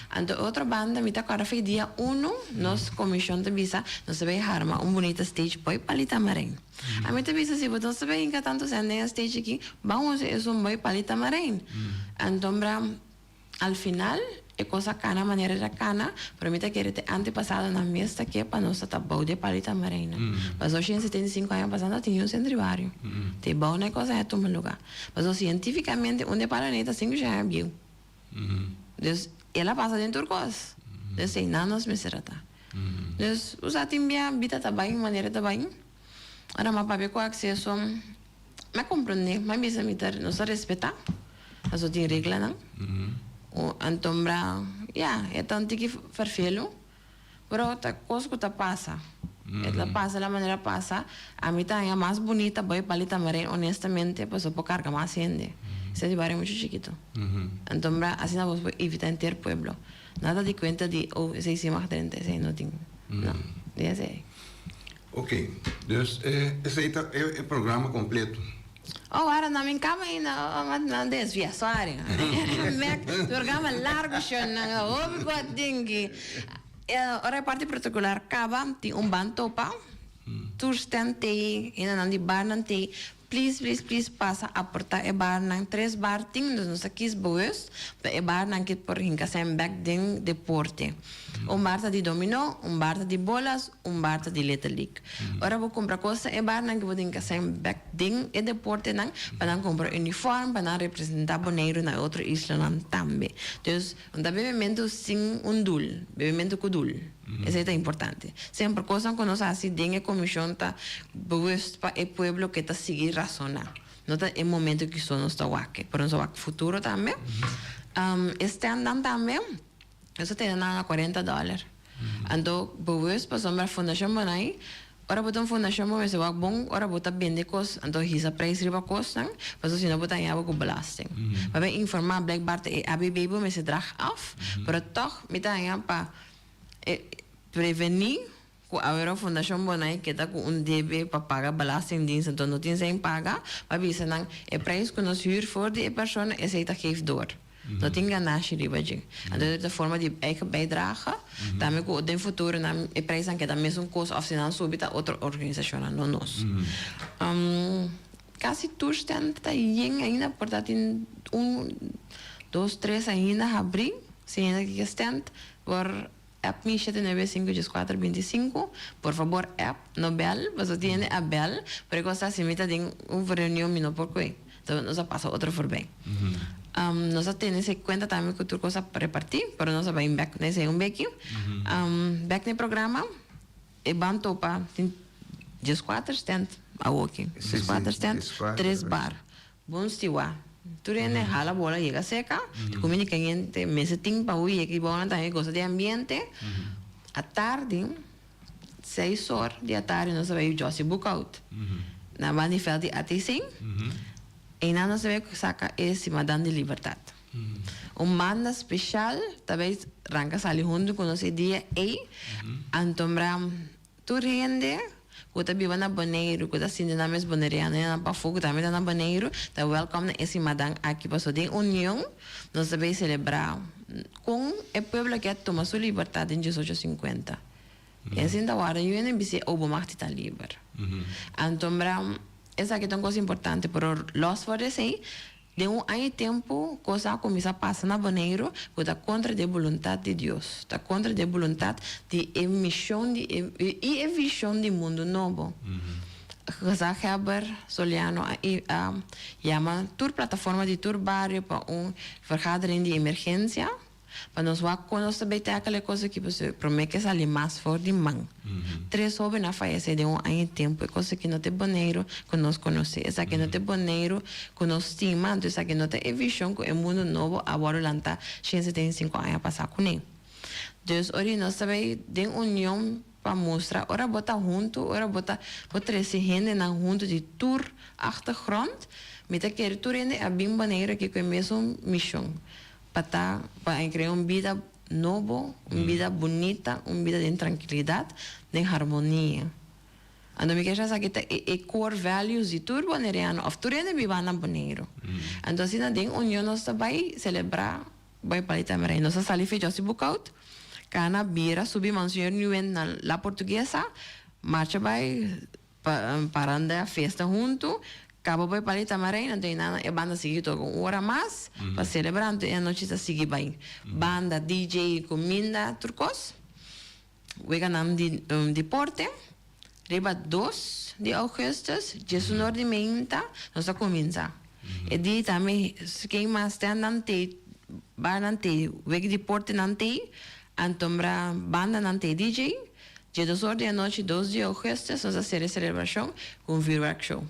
Anto otro banda mi ta corda fei dia uno nos comision ta bisa nos ta bay harma un bunita stage boy pali Tamarijn. Ami ta bisa si bo nos ta bay hinca tanto cen den e stage aki ban usa esun boy pali Tamarijn. Anto bra al final e cos a cana manera el a cana pero mi ta kere te antepasado nan mes ta ke pa nos ta ta bou di e pali Tamarijn nan. Pasobra 175 aña pasa no tin niun centro di bario. Te bou na e cos a tuma lugar. Pasobra sientífikamente un di e planeta sinku shen aña bieu. Dus el a pasa den tur kos. Dus einan nos mester a ta. Dus bo sa tin bia bida ta bai manera ta bai. Ora mi a papia ku akseso mi a komprondé. Mi a bisa mi ta nos ta respetá pasobra tin reglanan. Antombra ya e ta un tiki ferfelu. Pero ta kos ku ta pasa. E ta pasa la manera pasa. Ami ta haña mas bunita bai Pali Tamarijn honestamente pasobra por karga mas hende. Esei di bario muchu chikitu. Anto mira asina bos por evita henter pueblo. Nan ta di kuenta di oh esei si mag drenta esei no tin. No. Di esei. Ok. Dus esei ta e programa kompleto. Oh wara nan mi kaba ainda oh oh nan desvia sorry mek programa largo shon nan hopi por dinki ora e parti protocolar kaba tin un ban topa tur stand tei hendenan di barnan tei please please please pasa aporta e barnan tres bar tin dus nos a kies bewust pa e barnan ke por hinka sèn bek den deporte un bar ta di dominó un bar ta di bolas un bar ta di Little League. Ora bo kumpra kos na e barnan ke bo tin ke sèn bèk den e deportenan pa nan kumpra uniform pa nan representá Boneiru na e otro islanan tambe. Dus no ta bebementu sin un dul, bebementu ku dul. Esei ta importante. Semper kosnan ku nos hasi den e komishon ta bewust pa e pueblo ke ta sigui rasoná. No ta e momento ki so nos ta wak, pero nos ta wak futuro tambe. E stèntnan tambe. Nos a tene nan na cuarenta dollar. Anto bewust pasobra Fundacion Bonai, ora bo ta un fundacion bo mester wak bon ora bo ta bende cos, anto hisa prijs riba cosnan, pasobra si no bo ta haña bo cu belasting. Pa bo informa blijkbaar ta e ABB bo mester drag af, pero toch mi ta haña pa preveni cu awero Fundacion Bonai keda cu un debe pa paga belastingdienst anto no tin zijn paga, pa bisa nan e prijs cu nos huur voor di e persona esey ta geef door. No tin ganashi riba dje. Anto e ta forma di eigen bijdrage. Tambe cu den futuro nan e prijsnan keda mesun cos of si nan subi ta otro organisacionnan no nos. Casi tur stand ta yen ainda por ta tin un, dos, tres ainda habri. Si hende ke stand por App mi 795 14 25 por fabor app no bel pasobra tin hende a bel pero e cosa si mi ta den un reunion mi no por koe entonces nos a pasa otro voorbij. Nos a tene esei kuenta tambe ku tur kos a repartí, pero nos a bai bèk na esei un beki. Bèk na e programa, e ban topa tin dieskuater stènt awoki, dieskuater stènt, tres bar. Bon stiwa. Tur hende hala bola yega seka, ta kuminda kayente, mester tin pa hui yega i bounan tambe gosa di ambiente. Atardi, seis or di atardi nos a bai Jossy Boekhoudt na banda di veld di ATC. Einan nos a bai saka e Simadan di Libertad. Un banda special ta bai ranka sali huntu ku nos e dia ei. Antombra tur hende ku ta biba na Boneiru, ku ta sinti nan mes boneriano i nan pafó ku tambe ta na Boneiru, ta wèlkòm na e simadan aki. Pasobra den union nos ta bai selebrá kon e pueblo aki a tuma su libertat den diesocho sinkuenta. I asin ta warda yu hende bis'é, Oh, bo mag di ta liber. Antombra esaki ta un kos importante, pero lòs for di esei, Den un aña i tempu, kos a kuminsá pasa na Boneiru ku ta kontra di e boluntat di Dios, ta kontra di e boluntat di e mishon di e i e vishon di mundu nobo. Gezaghebber Soliano a a yama tur plataforma di tur bario pa un vergadering di emergensia. Pa nos wak kon nos ta bay tackle e kos aki pasobra prome ke sali mas for di man. Tres hoben a fayese den un aña i tempu. E kos aki no ta e Boneiru ku nos konosé. Esaki no ta e Boneiru ku nos stima. Anto esaki no ta e vishon ku e mundu nobo a wòrdu lantá 175 aña pasá kuné. Dus ora nos ta bay den union pa mustra ora bo ta huntu, ora bo ta bo trese hendenan huntu di tur achtergrond, mi ta kere tur hende a bin Boneiru aki ku e mesun mishon. Pa ta pa e krea un bida nobo, un bida bunita, un bida den trankilidat, den harmonia. Anto mi kier sa esaki ta e e core values di tur boneriano of tur hende biba na Boneiru. Anto asina den union nos ta bai selebrá bai Pal'i Tamarijn. Nos a sali fecha si Boekhoudt, kana bira subi Monseñor Nieuwind na La Portuguesa, marcha bai Paranda fiesta huntu, caba bai pali Tamarijn, anto einan e banda sigui toca un ora mas pa celebra, anto e anochi ta sigui bai. Banda, DJ, cuminda, tur cos. Weganan di deporte, riba dos di augustus, diesunor di meinta, nos ta cuminsa. E dia tambe ken mas stand nan tei, bar nan tei, wega di deporte nan tei, antombra banda nan tei, DJ. Dje dos or di anochi dos di augustus nos a sera e selebrashon ku un vuurwerk show.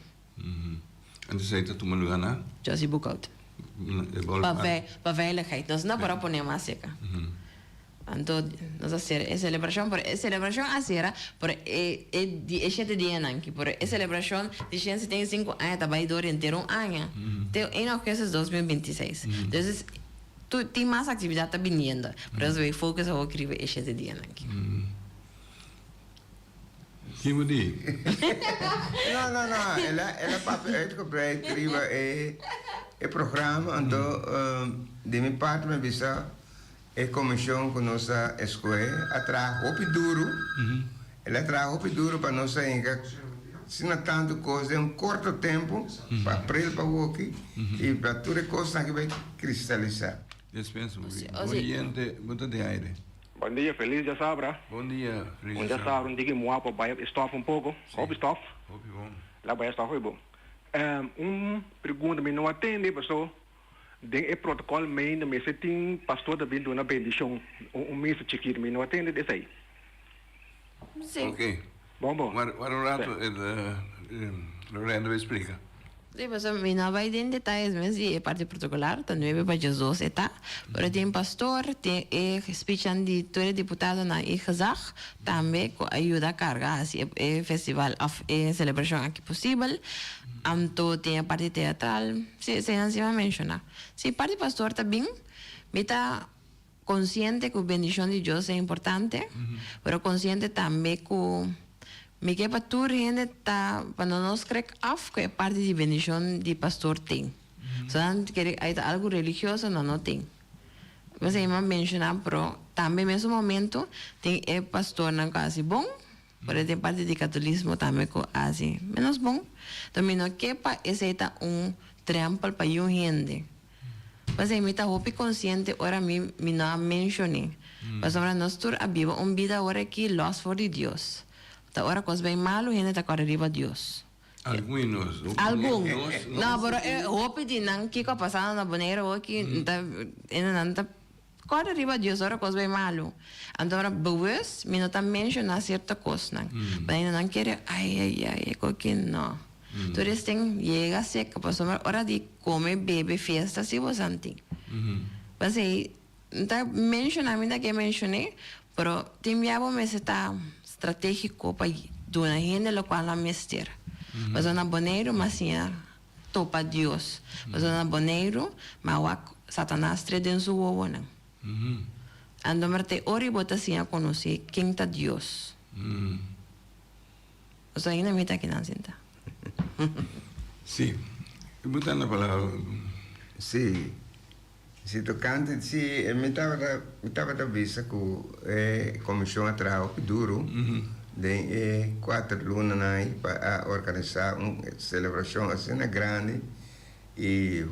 Antes ei ta tuma luga na? Josie Boekhoudt. Pa pa veiligheid. Nos no por a pone mas seka. Anto nos a sera e selebrashon pero e selebrashon a sera pero e e di e shete dianan aki pero e selebrashon di shen 75 aña ta bai dor henter un aña te ein augustus 2026. Entonces Tu tin mas actividad ta biniendo, pero nos bay focus awor riba e shete dianan aki. Kin bo di? No, no, no, el a, el a papia uitgebreid riba e, e programa, anto di mi parti mi a bisa e comision cu nos a escohe a traha hopi duro, el a traha hopi duro pa nos a hinca asina tanto cos den un corto tempo, pa april pa awoki, y pa tur e cosnan aki bay Kristalisá. Despensa un poquito. Oyente, bo ta den aire. Bon dia, felis djasabra. Bon dia, felis Un djasabra un diki muha pa bai stof un poko. Hopi stof. Hopi bon. La bai stof hopi bon. Un pregunta mi no a tende paso den e protocol meinda mester tin pastor ta bin duna bendicion un misa chikito mi no a tende di esey. Si. Ok. Bon bon. Wara un rato Lorena ta splika. Sí, pasobra mi no a bai den detayes mes di e parti protokolar, ta nuebe pa diesdos e ta, pero tin pastor, tin e speechnan di tur e diputadonan i gezag tambe ku a yuda karga hasi e festival òf e selebrashon aki posibel, anto tin e parti teatral, sí, eseinan sí mi a menshoná. Sí, parti pastor ta bin, mi ta Konsiente ku bendishon di Dios ta importante, pero konsiente tambe ku mi ke pa tur hende ta pa no nos krek af ku e parti di bendishon di pastor tin. So nan kere ay ta algu religioso, no no tin. P'esei mi a menshoná, pero tambe mesun momento tin e pastornan ku a hasi bon, pero tin parti di katolismo tambe ku a hasi menos bon. Enton mi no ke pa esei ta un drèmpel pa yun hende. P'esei mi ta hopi konsiente ora mi mi no a menshon'é. Pasobra nos tur a biba un bida ora aki lòs for di Dios. Ta ora kos bai malu hende ta kòrda riba Dios. Algun di nos. Algun. No, pero e hopi di nan kiko a pasa na Boneiru awoki ta nan ta kòrda riba Dios ora kos bai malu. Anto ora bewust mi no ta menshoná sierto kosnan. Pasobra nan kere ai ai ai e koki no. Tur esten yega seka pasobra ora di kome bebe fiesta si bosan tin. Pasei N ta menshoná, mi ta ke menshoné, pero tin bia bo mester ta stratégiko pa duna hende lokual nan mester. Pasobra na Boneiru m'a siña topa Dios. Pasobra na Boneiru m'a wak Satanas tres den su wowonan. Anto mira te ora bo ta siña konosé ken ta Dios. Pasobra ainda mi ta akinan sinta. Sí. Bo ta na palabra. Sí. Si tocante si mi tabata mi tabata bisa cu e comision a traha hopi duro den e cuater lunanan ayi pa a organisa un celebracion asina grandi y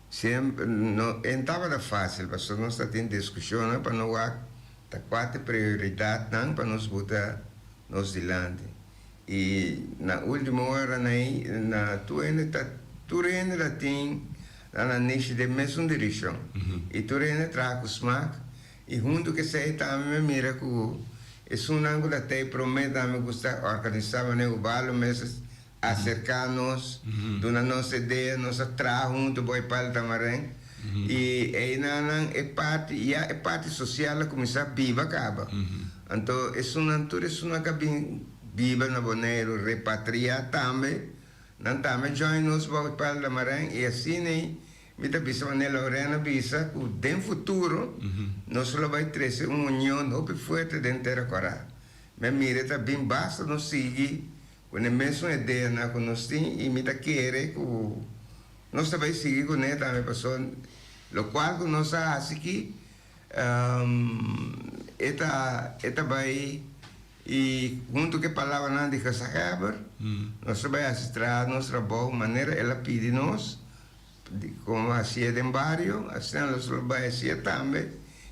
siempre no e tabata facil pasobra nos ta tin discusionnan pa no wak ta cua ta e prioridadnan pa nos buta nos dilanti y na ultimo oranan ayi na tur hende ta tur hende ta tin Nan a nishi den mesun direkshon i tur hende traha ku smak i huntu ku esei tambe mi a mira ku esunnan ku ta tei promé tambe gusta organisá manera Ubaldo mes a aserká nos, duna nos idea, nos a traha huntu bo e pal Tamarén i einanan e parti ya e parti sosial a kuminsá biba kaba. Anto esunnan tur esunnan ku a bin biba na Boneiru repatriá tambe. Nan tambe join nos bou e pal Lamarijn i asina ei mi ta bisa manera Lorena a bisa ku den futuro nos lo bai trese un union hopi fuerte den Tera Kòrá. Mi a mira ta bin basta nos sigui ku e mesun ideanan ku nos tin i mi ta kere ku nos ta bai sigui kuné tambe pasobra lokual ku nos a hasi aki e ta e ta bai I huntu ku e palabranan di Gezaghèber, nos ta bai hasi traha nos trabou manera el a pidi nos, komo hasié den bario, asina nos lo bai hasié tambe,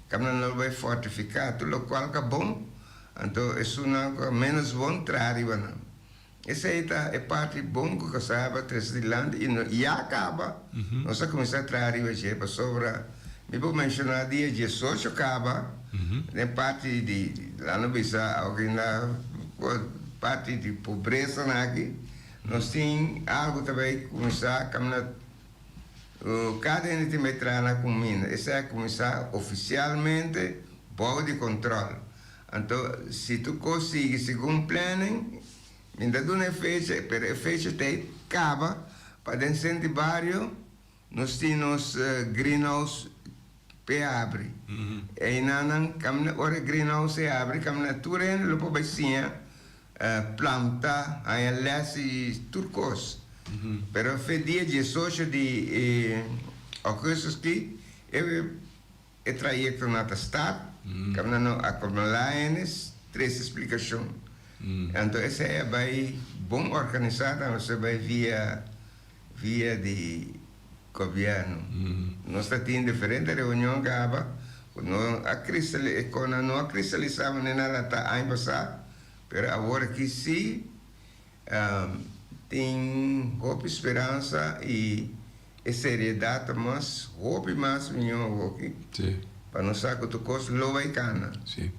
kaminda nos lo bai fortifiká tur lokual ka bon, anto esunnan ku a ménos bon traha riba nan. Esei ta e parti bon ku Gezaghèber a trese dilanti i no ya kaba, nos a kuminsá traha riba dje, pasobra mi por menshoná dia diesocho kaba den parti di, laat nos bisa awe na parti di pobresanan aki, nos tin algu ta bai kuminsá kaminda kada hende tin bai traha na kuminda. Esei a kuminsá ofisialmente bou di kontròl. Anto si tur kos sigui segun planning, mi ta duna e fecha, pero e fecha ta e kaba pa den senti bario nos tin nos greenhouse p'e habri. Einan nan kaminda ora e greenhouse e habri kaminda tur hende lo por bai siña planta, haña les i tur kos. Pero fe dia diesocho di augustus ki e E trayektonan ta start, kaminda no a akumulá enes tres splikashon. Anto esei a bai bon organisá tambe, esei a bai via via di gobièrnu. Nos ta tin diferente reunion kaba ku no a kristali ku nan no a kristalisá manera nan a ta aña pasá, pero awor aki sí Tin hopi speransa i e seriedat ta mas hopi mas miñó awoki pa nos sa ku tur kos lo bai kana. Sí.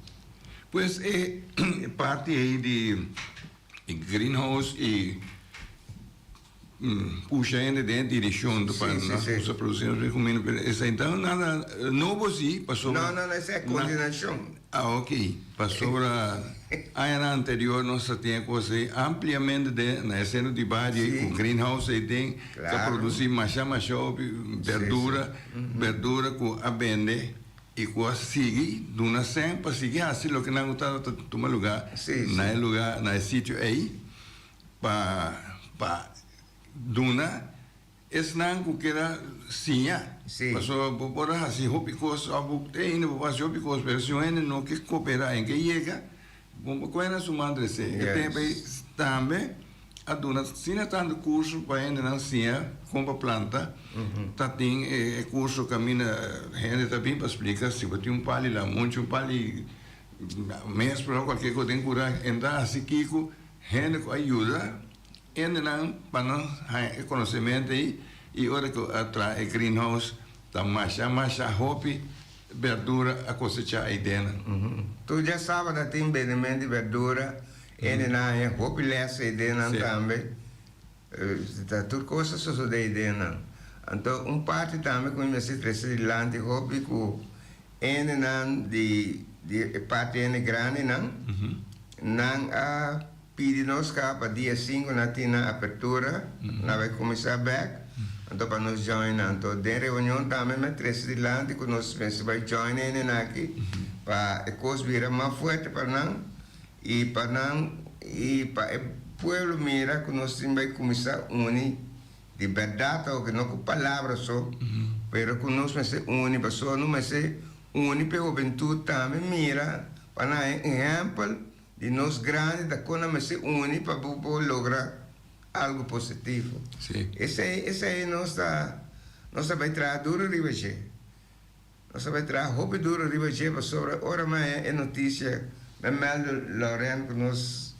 Pues e parti ei di e greenhouse i pusha hende den e direkshon pa nos kusa produsi nos mes kuminda pero esei ta nada nobo si pasobra. No, no, no, esei e koordinashon. Ah ok, pasobra añanan anterior nos a tin e cos ei ampliamente den na e centro di bario ei cu greenhouse ei den ta produci masha masha hopi berdura, berdura cu a bende y cu a sigui duna cen pa sigui haci loke nan cu tabata tuma lugar na e lugar na e sitio ei pa pa duna Esnan ku kier a siña. Pasobra bo por a hasi hopi kos òf bo te ainda bo por hasi hopi kos, pero si un hende no ke koperá en ke yega, bo por kohe na su man dresé. E tempu ei tambe a duna asina tantu kurso pa hendenan siña kon pa planta. Ta tin e kurso kaminda hende ta bin pa splika si bo tin un pali lamunchi, un pali mespra òf kualke kos den kura, e ta hasi kiko hende ku a yuda. Hendenan pa nan haña e konosementu ei i ora ku a traha e greenhouse ta masha masha hopi berdura a kosechá ei denan. Tur djasabado a tin bendement di berdura, hendenan haña hopi lès ei denan tambe. Ta tur kos a sosodé ei denan. Anto un parti tambe ku mi mester trese dilanti hopi ku hendenan di di e parti hende grandinan, nan a Pidi nos ka pa dia sinku na tin nan apertura, na bai kuminsá bèk, anto pa nos join nan. Anto den reunion tambe mi a trese dilanti ku nos mester bai join e hendenan aki pa e kos bira mas fuerte pa nan i pa nan i pa e pueblo mira ku nos tin bai kuminsá uni di bèrdat awo, no ku palabra so, pero ku nos mester uni pasobra nos mester uni pa e hobentut tambe mira pa nan haña ehèmpel Di nos grandi ta kon a mester uni pa bo por logra algo positivo. Sí. Esei, esei nos ta, nos ta bai traha duro riba dje. Nos ta bai traha hopi duro riba dje pasobra ora mi haña e notisia mi a mèldu Lauren ku nos,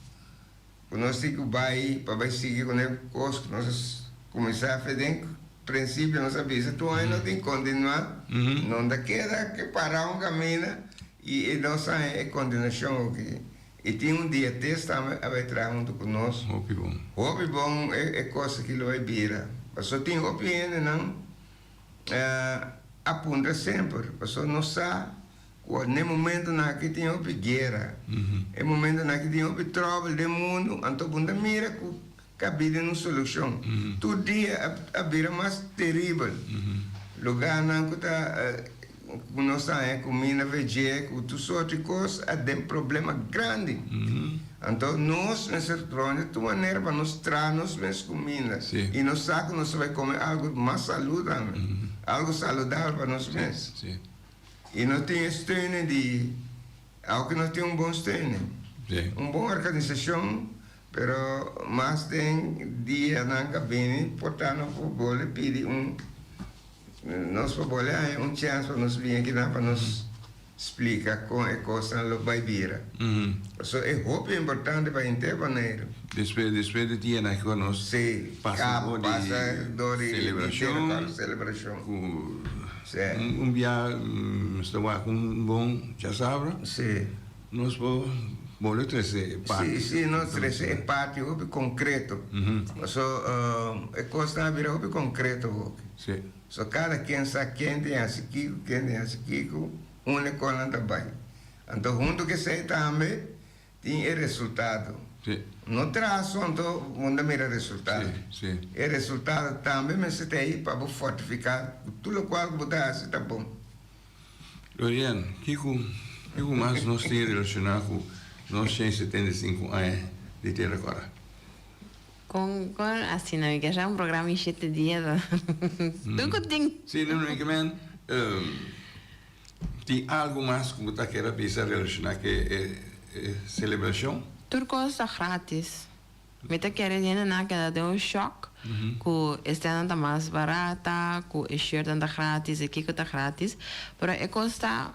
ku nos tin ku bai pa bai sigui ku ne kos ku nos a kuminsá fe den prinsipio nos a bisa tur aña nos tin kontinuá, no ta keda ke para un kaminda. I e nos haña e kontinuashon aki. I tin un dietes tambe a bai traha huntu ku nos. Hopi bon. Hopi bon e kos aki lo bai bira. Pasobra tin hopi hendenan a puntra semper. Pasobra nos sa ku n'e momentonan aki tin hopi guera. E momentonan aki tin hopi tròbel den mundu. Anto bo no ta mira ku ka bira un solushon. Tur dia a bira mas teribel. Lugarnan ku ta ku nos ta haña kuminda veje ku tur sorti kos a den problema grandi. Anto nos mester ronda tur manera pa nos traha nos mes kuminda i nos sa ku nos ta bai kome algu mas salú tambe, algu saludabel pa nos mes. I nos tin e steun di, aunke nos tin un bon steun, un bon organisashon. Pero mas den dianan ka bini por ta nos por bole pidi un nos por bole haña un chèns pa nos bini akinan pa nos splika kon e kosnan lo bai bira. Pasobra e hopi importante pa henter Boneiru. Despues despues di dianan aki nos Sí, pasa kap dor di pasa dor di di selebrashon selebrashon. ku Sí. un bia mester wak un bon djasabra. Sí. Nos por bolbe trese e parti. Sí, sí, nos trese e parti hopi concreto. Paso e cosnan a bira hopi concreto hopi. Sí. So cada ken sa ken tin haci kico, ken tin haci kico, unda e cosnan ta bay. Anto hunto cu esey tambe tin e resultado. Sí. No traha so anto bo ta mira resultado. Sí, sí. E resultado tambe mester ta ey pa bo fortifica cu tur locual cu bo ta haci ta bon. Lorian, kiko kiko mas nos tin relashoná ku nos 175 aña di Tera Kòrá? Kon kon asina mi ke sa un programa di shete dia ta tur ku tin. Sí, no, no, ke men tin algu mas ku bo ta kere bisa relashoná ku e e selebrashon? Tur kos ta gratis. Mi ta kere hendenan a keda den un shock ku e stènnan ta mas barata, ku e shirtnan ta gratis, e kiko ta gratis. Pero e kos ta,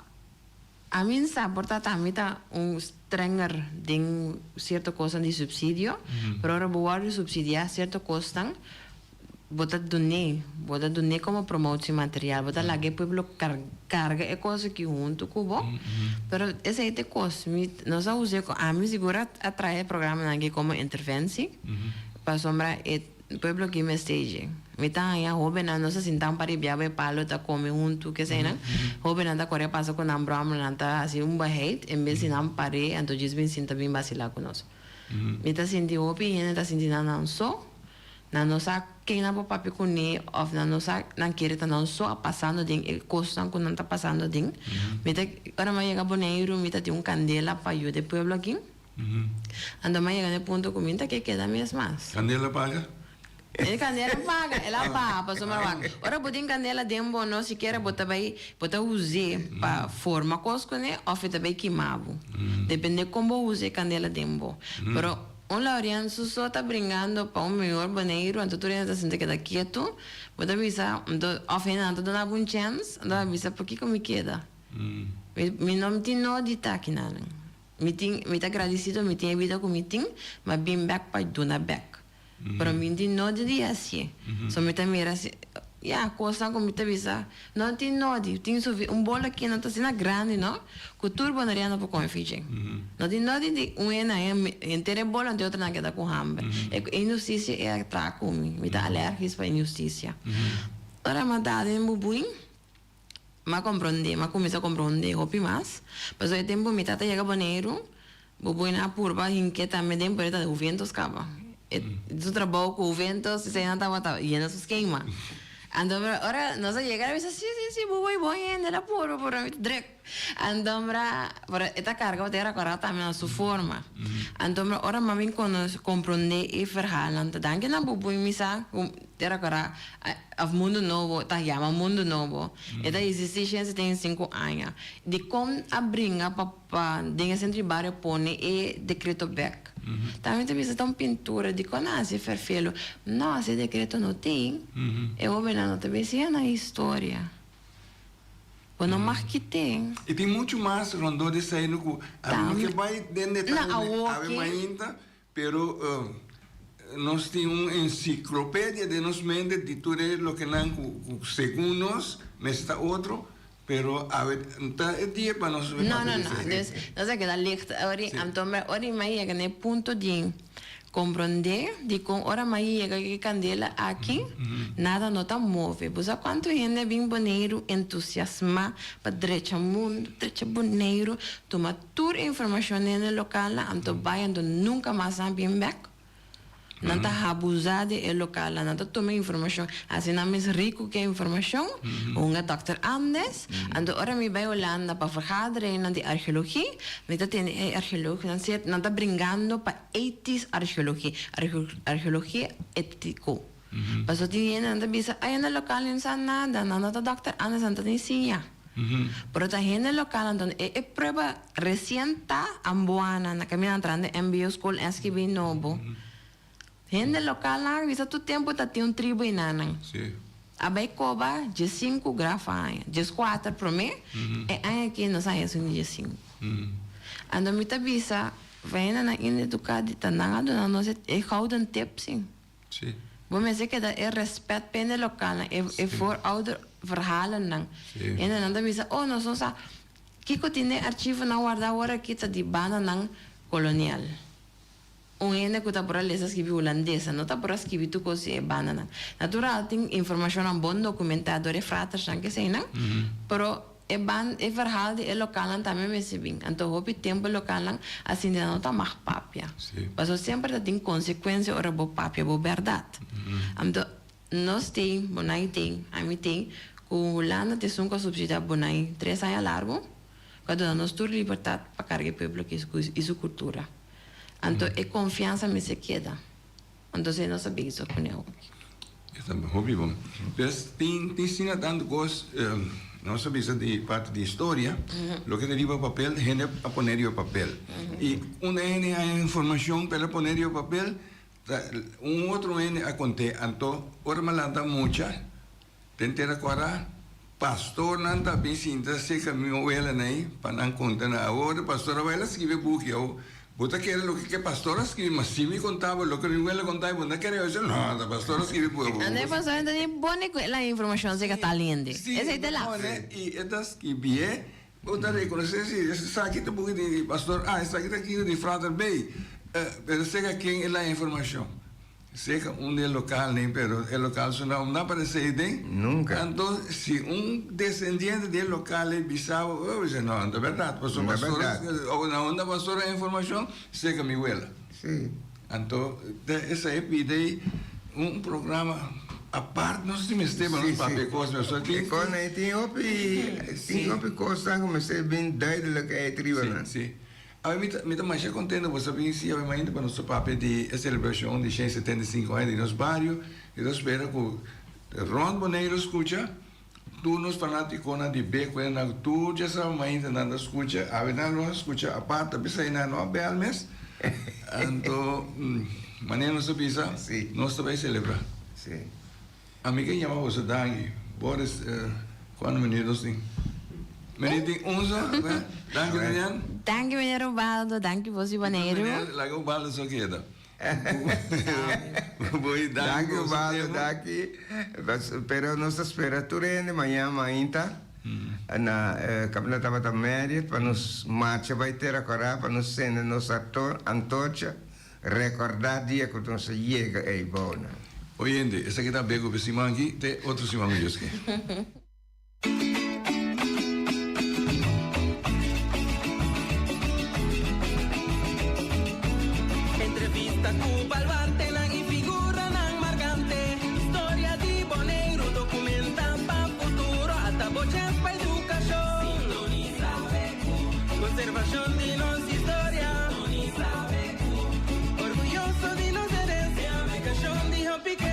ami n sa, por ta ta ami ta un strenger den sierto kosnan di supsidio, pero ora bo wòrdu supsidiá sierto kosnan, Bo ta dun'é, bo ta dun'é komo promotie-material, bo ta laga e pueblo karga e kos aki huntu ku bo, pero esei ta e kos, mi, nos a us'é, ami sigur a traha e programanan aki komo interventie, pasobra e pueblo aki mester dje. Mi ta haña hóbennan, nos a sinta un par di biaha bo e palo ta kome huntu, keseinan, hóbennan ta kore pasa ku nan bròmer, nan ta hasi un beheit, en bes di nan par'é, anto djis bin sinta bin basilá ku nos. Mi ta sinti hopi hende ta sinti nan nan so. Nan no sa ken nan por papia kuné òf nan no sa nan kere ta nan so a pasando den e kosnan ku nan ta pasando den. Mi ta ora mi a yega Boneiru mi ta tin un kandela pa yuda e pueblo aki. Anto mi a yega na e punto ku mi no ta ke keda mes mas. Kandela paga? E kandela paga, el a baha pasobra wak ora bo tin kandela den bo no sikiera bo ta bai bo ta us'é pa forma kos kuné òf e ta bai kima bo. Depende kon bo usa e kandela den bo. Pero Un Laurian su so ta bringando pa un mihor Boneiru anto tur hende ta sinta keda ketu, bo ta bisa anto of hendenan ta duna bo un chens, anto bo ta bisa pakiko mi keda? Mi mi no tin no di ta kinanan. Mi tin mi ta gradisido mi tin e bida ku mi tin, ma bin bek pa duna bek. Pero mi tin nodi di hacié. So mi ta mira si, ya, cosnan cu mi ta bisa, no tin nodi. Tin sufi, un bolo aki no ta asina grandi, no, cu tur boneriano por come fichi. No tin nodi di un hende haña henter e bolo anto e otronan keda cu hamber. E inhusticia e a traha cu mi. Mi ta alergis pa inhusticia. Ora mi a da den bubuin. M'a komprondé, m'a kuminsá komprondé hopi mas. Pasobra e tempu mi tata yega Boneiru, bo buena a purba hink'é tambe den pero e ta Juventus kaba. E su trabou ku Juventus esei nan tabata yena su skema. Anto ora nos a yega el a bisa, si, si, si, bo bai bon hende, el a purba pero mi ta druk. Anto pero e ta karga bo tera kòrda tambe na su forma. Anto ora m'a bin konos komprondé e verhaalnan ta danki na bo bui mi sa ku Tera Kòrá òf Mundu Nobo ta yama Mundu Nobo. E ta existí 175 aña. Dikon a bringa pa pa den e sentro di bario pone e dekreto bèk? Tambe ta bisa ta un pintura. Dikon a hasi ferfelu? No, si e dekreto no tin, e hóbennan no ta bin siña nan historia. Bo no mag kit'é. I tin muchu mas rondó di esei no ku ami no ke bai den detaye awe mainta. Pero nos tin un enciclopedia den nos mente di tur e lokenan cu segun nos mester ta otro, pero awe ta e dia pa nos No, no, no. Dus nos a keda licht ori, anto ori mi a yega na e punto di comprende dicon ora mi a yega cu e candela aki, nada no ta move. Bo sa cuanto hende a bin Boneiru entusiasma pa drecha mundo, drecha Boneiru, tuma Tur e informacion den e localnan anto bay anto nunca mas nan bin bek. Nan ta habuza di e localnan, nan ta tuma e informacion, haci nan mes rico cu e informacion, hunga Dòkter Andes. Anto ora mi bay Hulanda pa vergaderinnan di archeologie, mi ta tende e archeoloognan zit, nan ta bringando pa ethisch archeologie, archeologie etico. Pasobra tin hende nan ta bisa, ay na local nan sa nada, nan no ta Dòkter Andes, nan ta ni siña. Pero ta hende lokal anto e e prueba resien ta Amboana na kaminda entrando mbo skol SGB nobo. Hende lokal nan a bisa tur tempu ta tin un tribu enanan. A bai koba diesinku grafa aña, dieskuater promé, e aña aki nos a haña esun di diesinku. Anto mi ta bisa pa hendenan ineduká di ta nan a duna nos e gouden tip si. Sí. Bo mester keda e respet pa hende lokalnan, e e voorouder verhalennan. Sí. Hendenan ta bisa, oh nos no sa kiko tin den archivonan warda awor aki ta di bandanan kolonial. Un hende ku ta por a lesa skibi hulandes, no ta por a skibi tur kos di e bandanan. Natural tin informashonnan bon dokumentá dor e fratersnan keseinan, pero E ban e verhaal di e lokalnan tambe mester bin. Anto hopi tempo e lokalnan a sinti nan no ta mag papia. Pasobra semper ta tin konsekuensia ora bo papia bo bèrdat. Anto nos tin, Bonai tin, ami tin, ku Hulanda ta esun ku a supsidiá Bonai tres aña largu, ku a duna nos tur libertat pa karga e pueblo aki i su kultura. Anto e konfiansa mester keda. Entonces nos a bezig cu ne hopi. E ta hopi bon. Pues tin tin asina tanto cos, nos a bisa di parti di historia, loke ta riba papel hende a pone riba papel. Y unda hende haña informacion pa el a pone riba papel, ta un otro hende a conte. Anto ora mi a lanta mucha Den tera kora, pastornan ta bin sinta serka mi owelanan ei pa nan konta nan. Awor e pastor a bai la skibi e buki. Awor, bo ta kere loke ke pastor a skibi, ma si mi konta bo loke mi wela konta bo no ta kere. Bo bisa, no, ta pastor a skibi buki. Anda e pastor no ta ni pone ku la informashon serka tal hende. Si, Esei ta e ta la. pone i e ta skibié, bo ta rekonosé si esaki ta buki di pastor A, esaki ta kiko di frater B. Pero serka ken e la informashon? Seca un di e localnan, pero e local su nom no aparece ei den. Nunca. Anto si un descendiente di e local ei bisa bo, bo bisa no, no ta berdad, pasobra No ta pastor, berdad. o na unda pastor a informacion, seca mi wela. Si. Anto te esei pidi ei un programa apart, no si mester pa nos papia cos, pasobra tin. E cosnan ei tin hopi, tin hopi cosnan cu mester bin duidelijk uit riba nan. Si, si. Awe mi ta mi ta masha kontento bo sa bin si awe mainta pa nos ta papia di e selebrashon di shen 75 aña di nos bario i ta spera ku rònt Boneiru skucha tur nos fanatikonan di Bekwena nan tur dja sa mainta nan ta skucha awe nan lo a skucha apart ta bisa nan no a bèl mes anto manera nos ta bisa nos ta bai selebrá. Ami ke yama boso danki. Boris, cuanto minuut nos tin? Minuut tin once, Danki Lilian. Danki meneer Ubaldo, danki boso di Boneiru. Laga Ubaldo so keda. Bui, danki Danki pa boso Ubaldo, tempo. danki. Pero nos ta spera tur hende mañan mainta na Caminda tabata Marriott pa nos marcha bai Tera Kòrá pa nos sende nos antorcha rekòrdá dia ku nos a yega ei bounan. Oyente, esaki ta Beko pa e siman aki, te otro siman ku Dios ke. Entrevista ku baluartenan i figuranan markante. Historia di Boneiru dokumentá pa futuro. Ata bo chèns pa edukashon. Sintonisá BQ. Konservashon di nos historia. Sintonisá BQ. Orguyoso di nos herensia. Edukashon di hopi.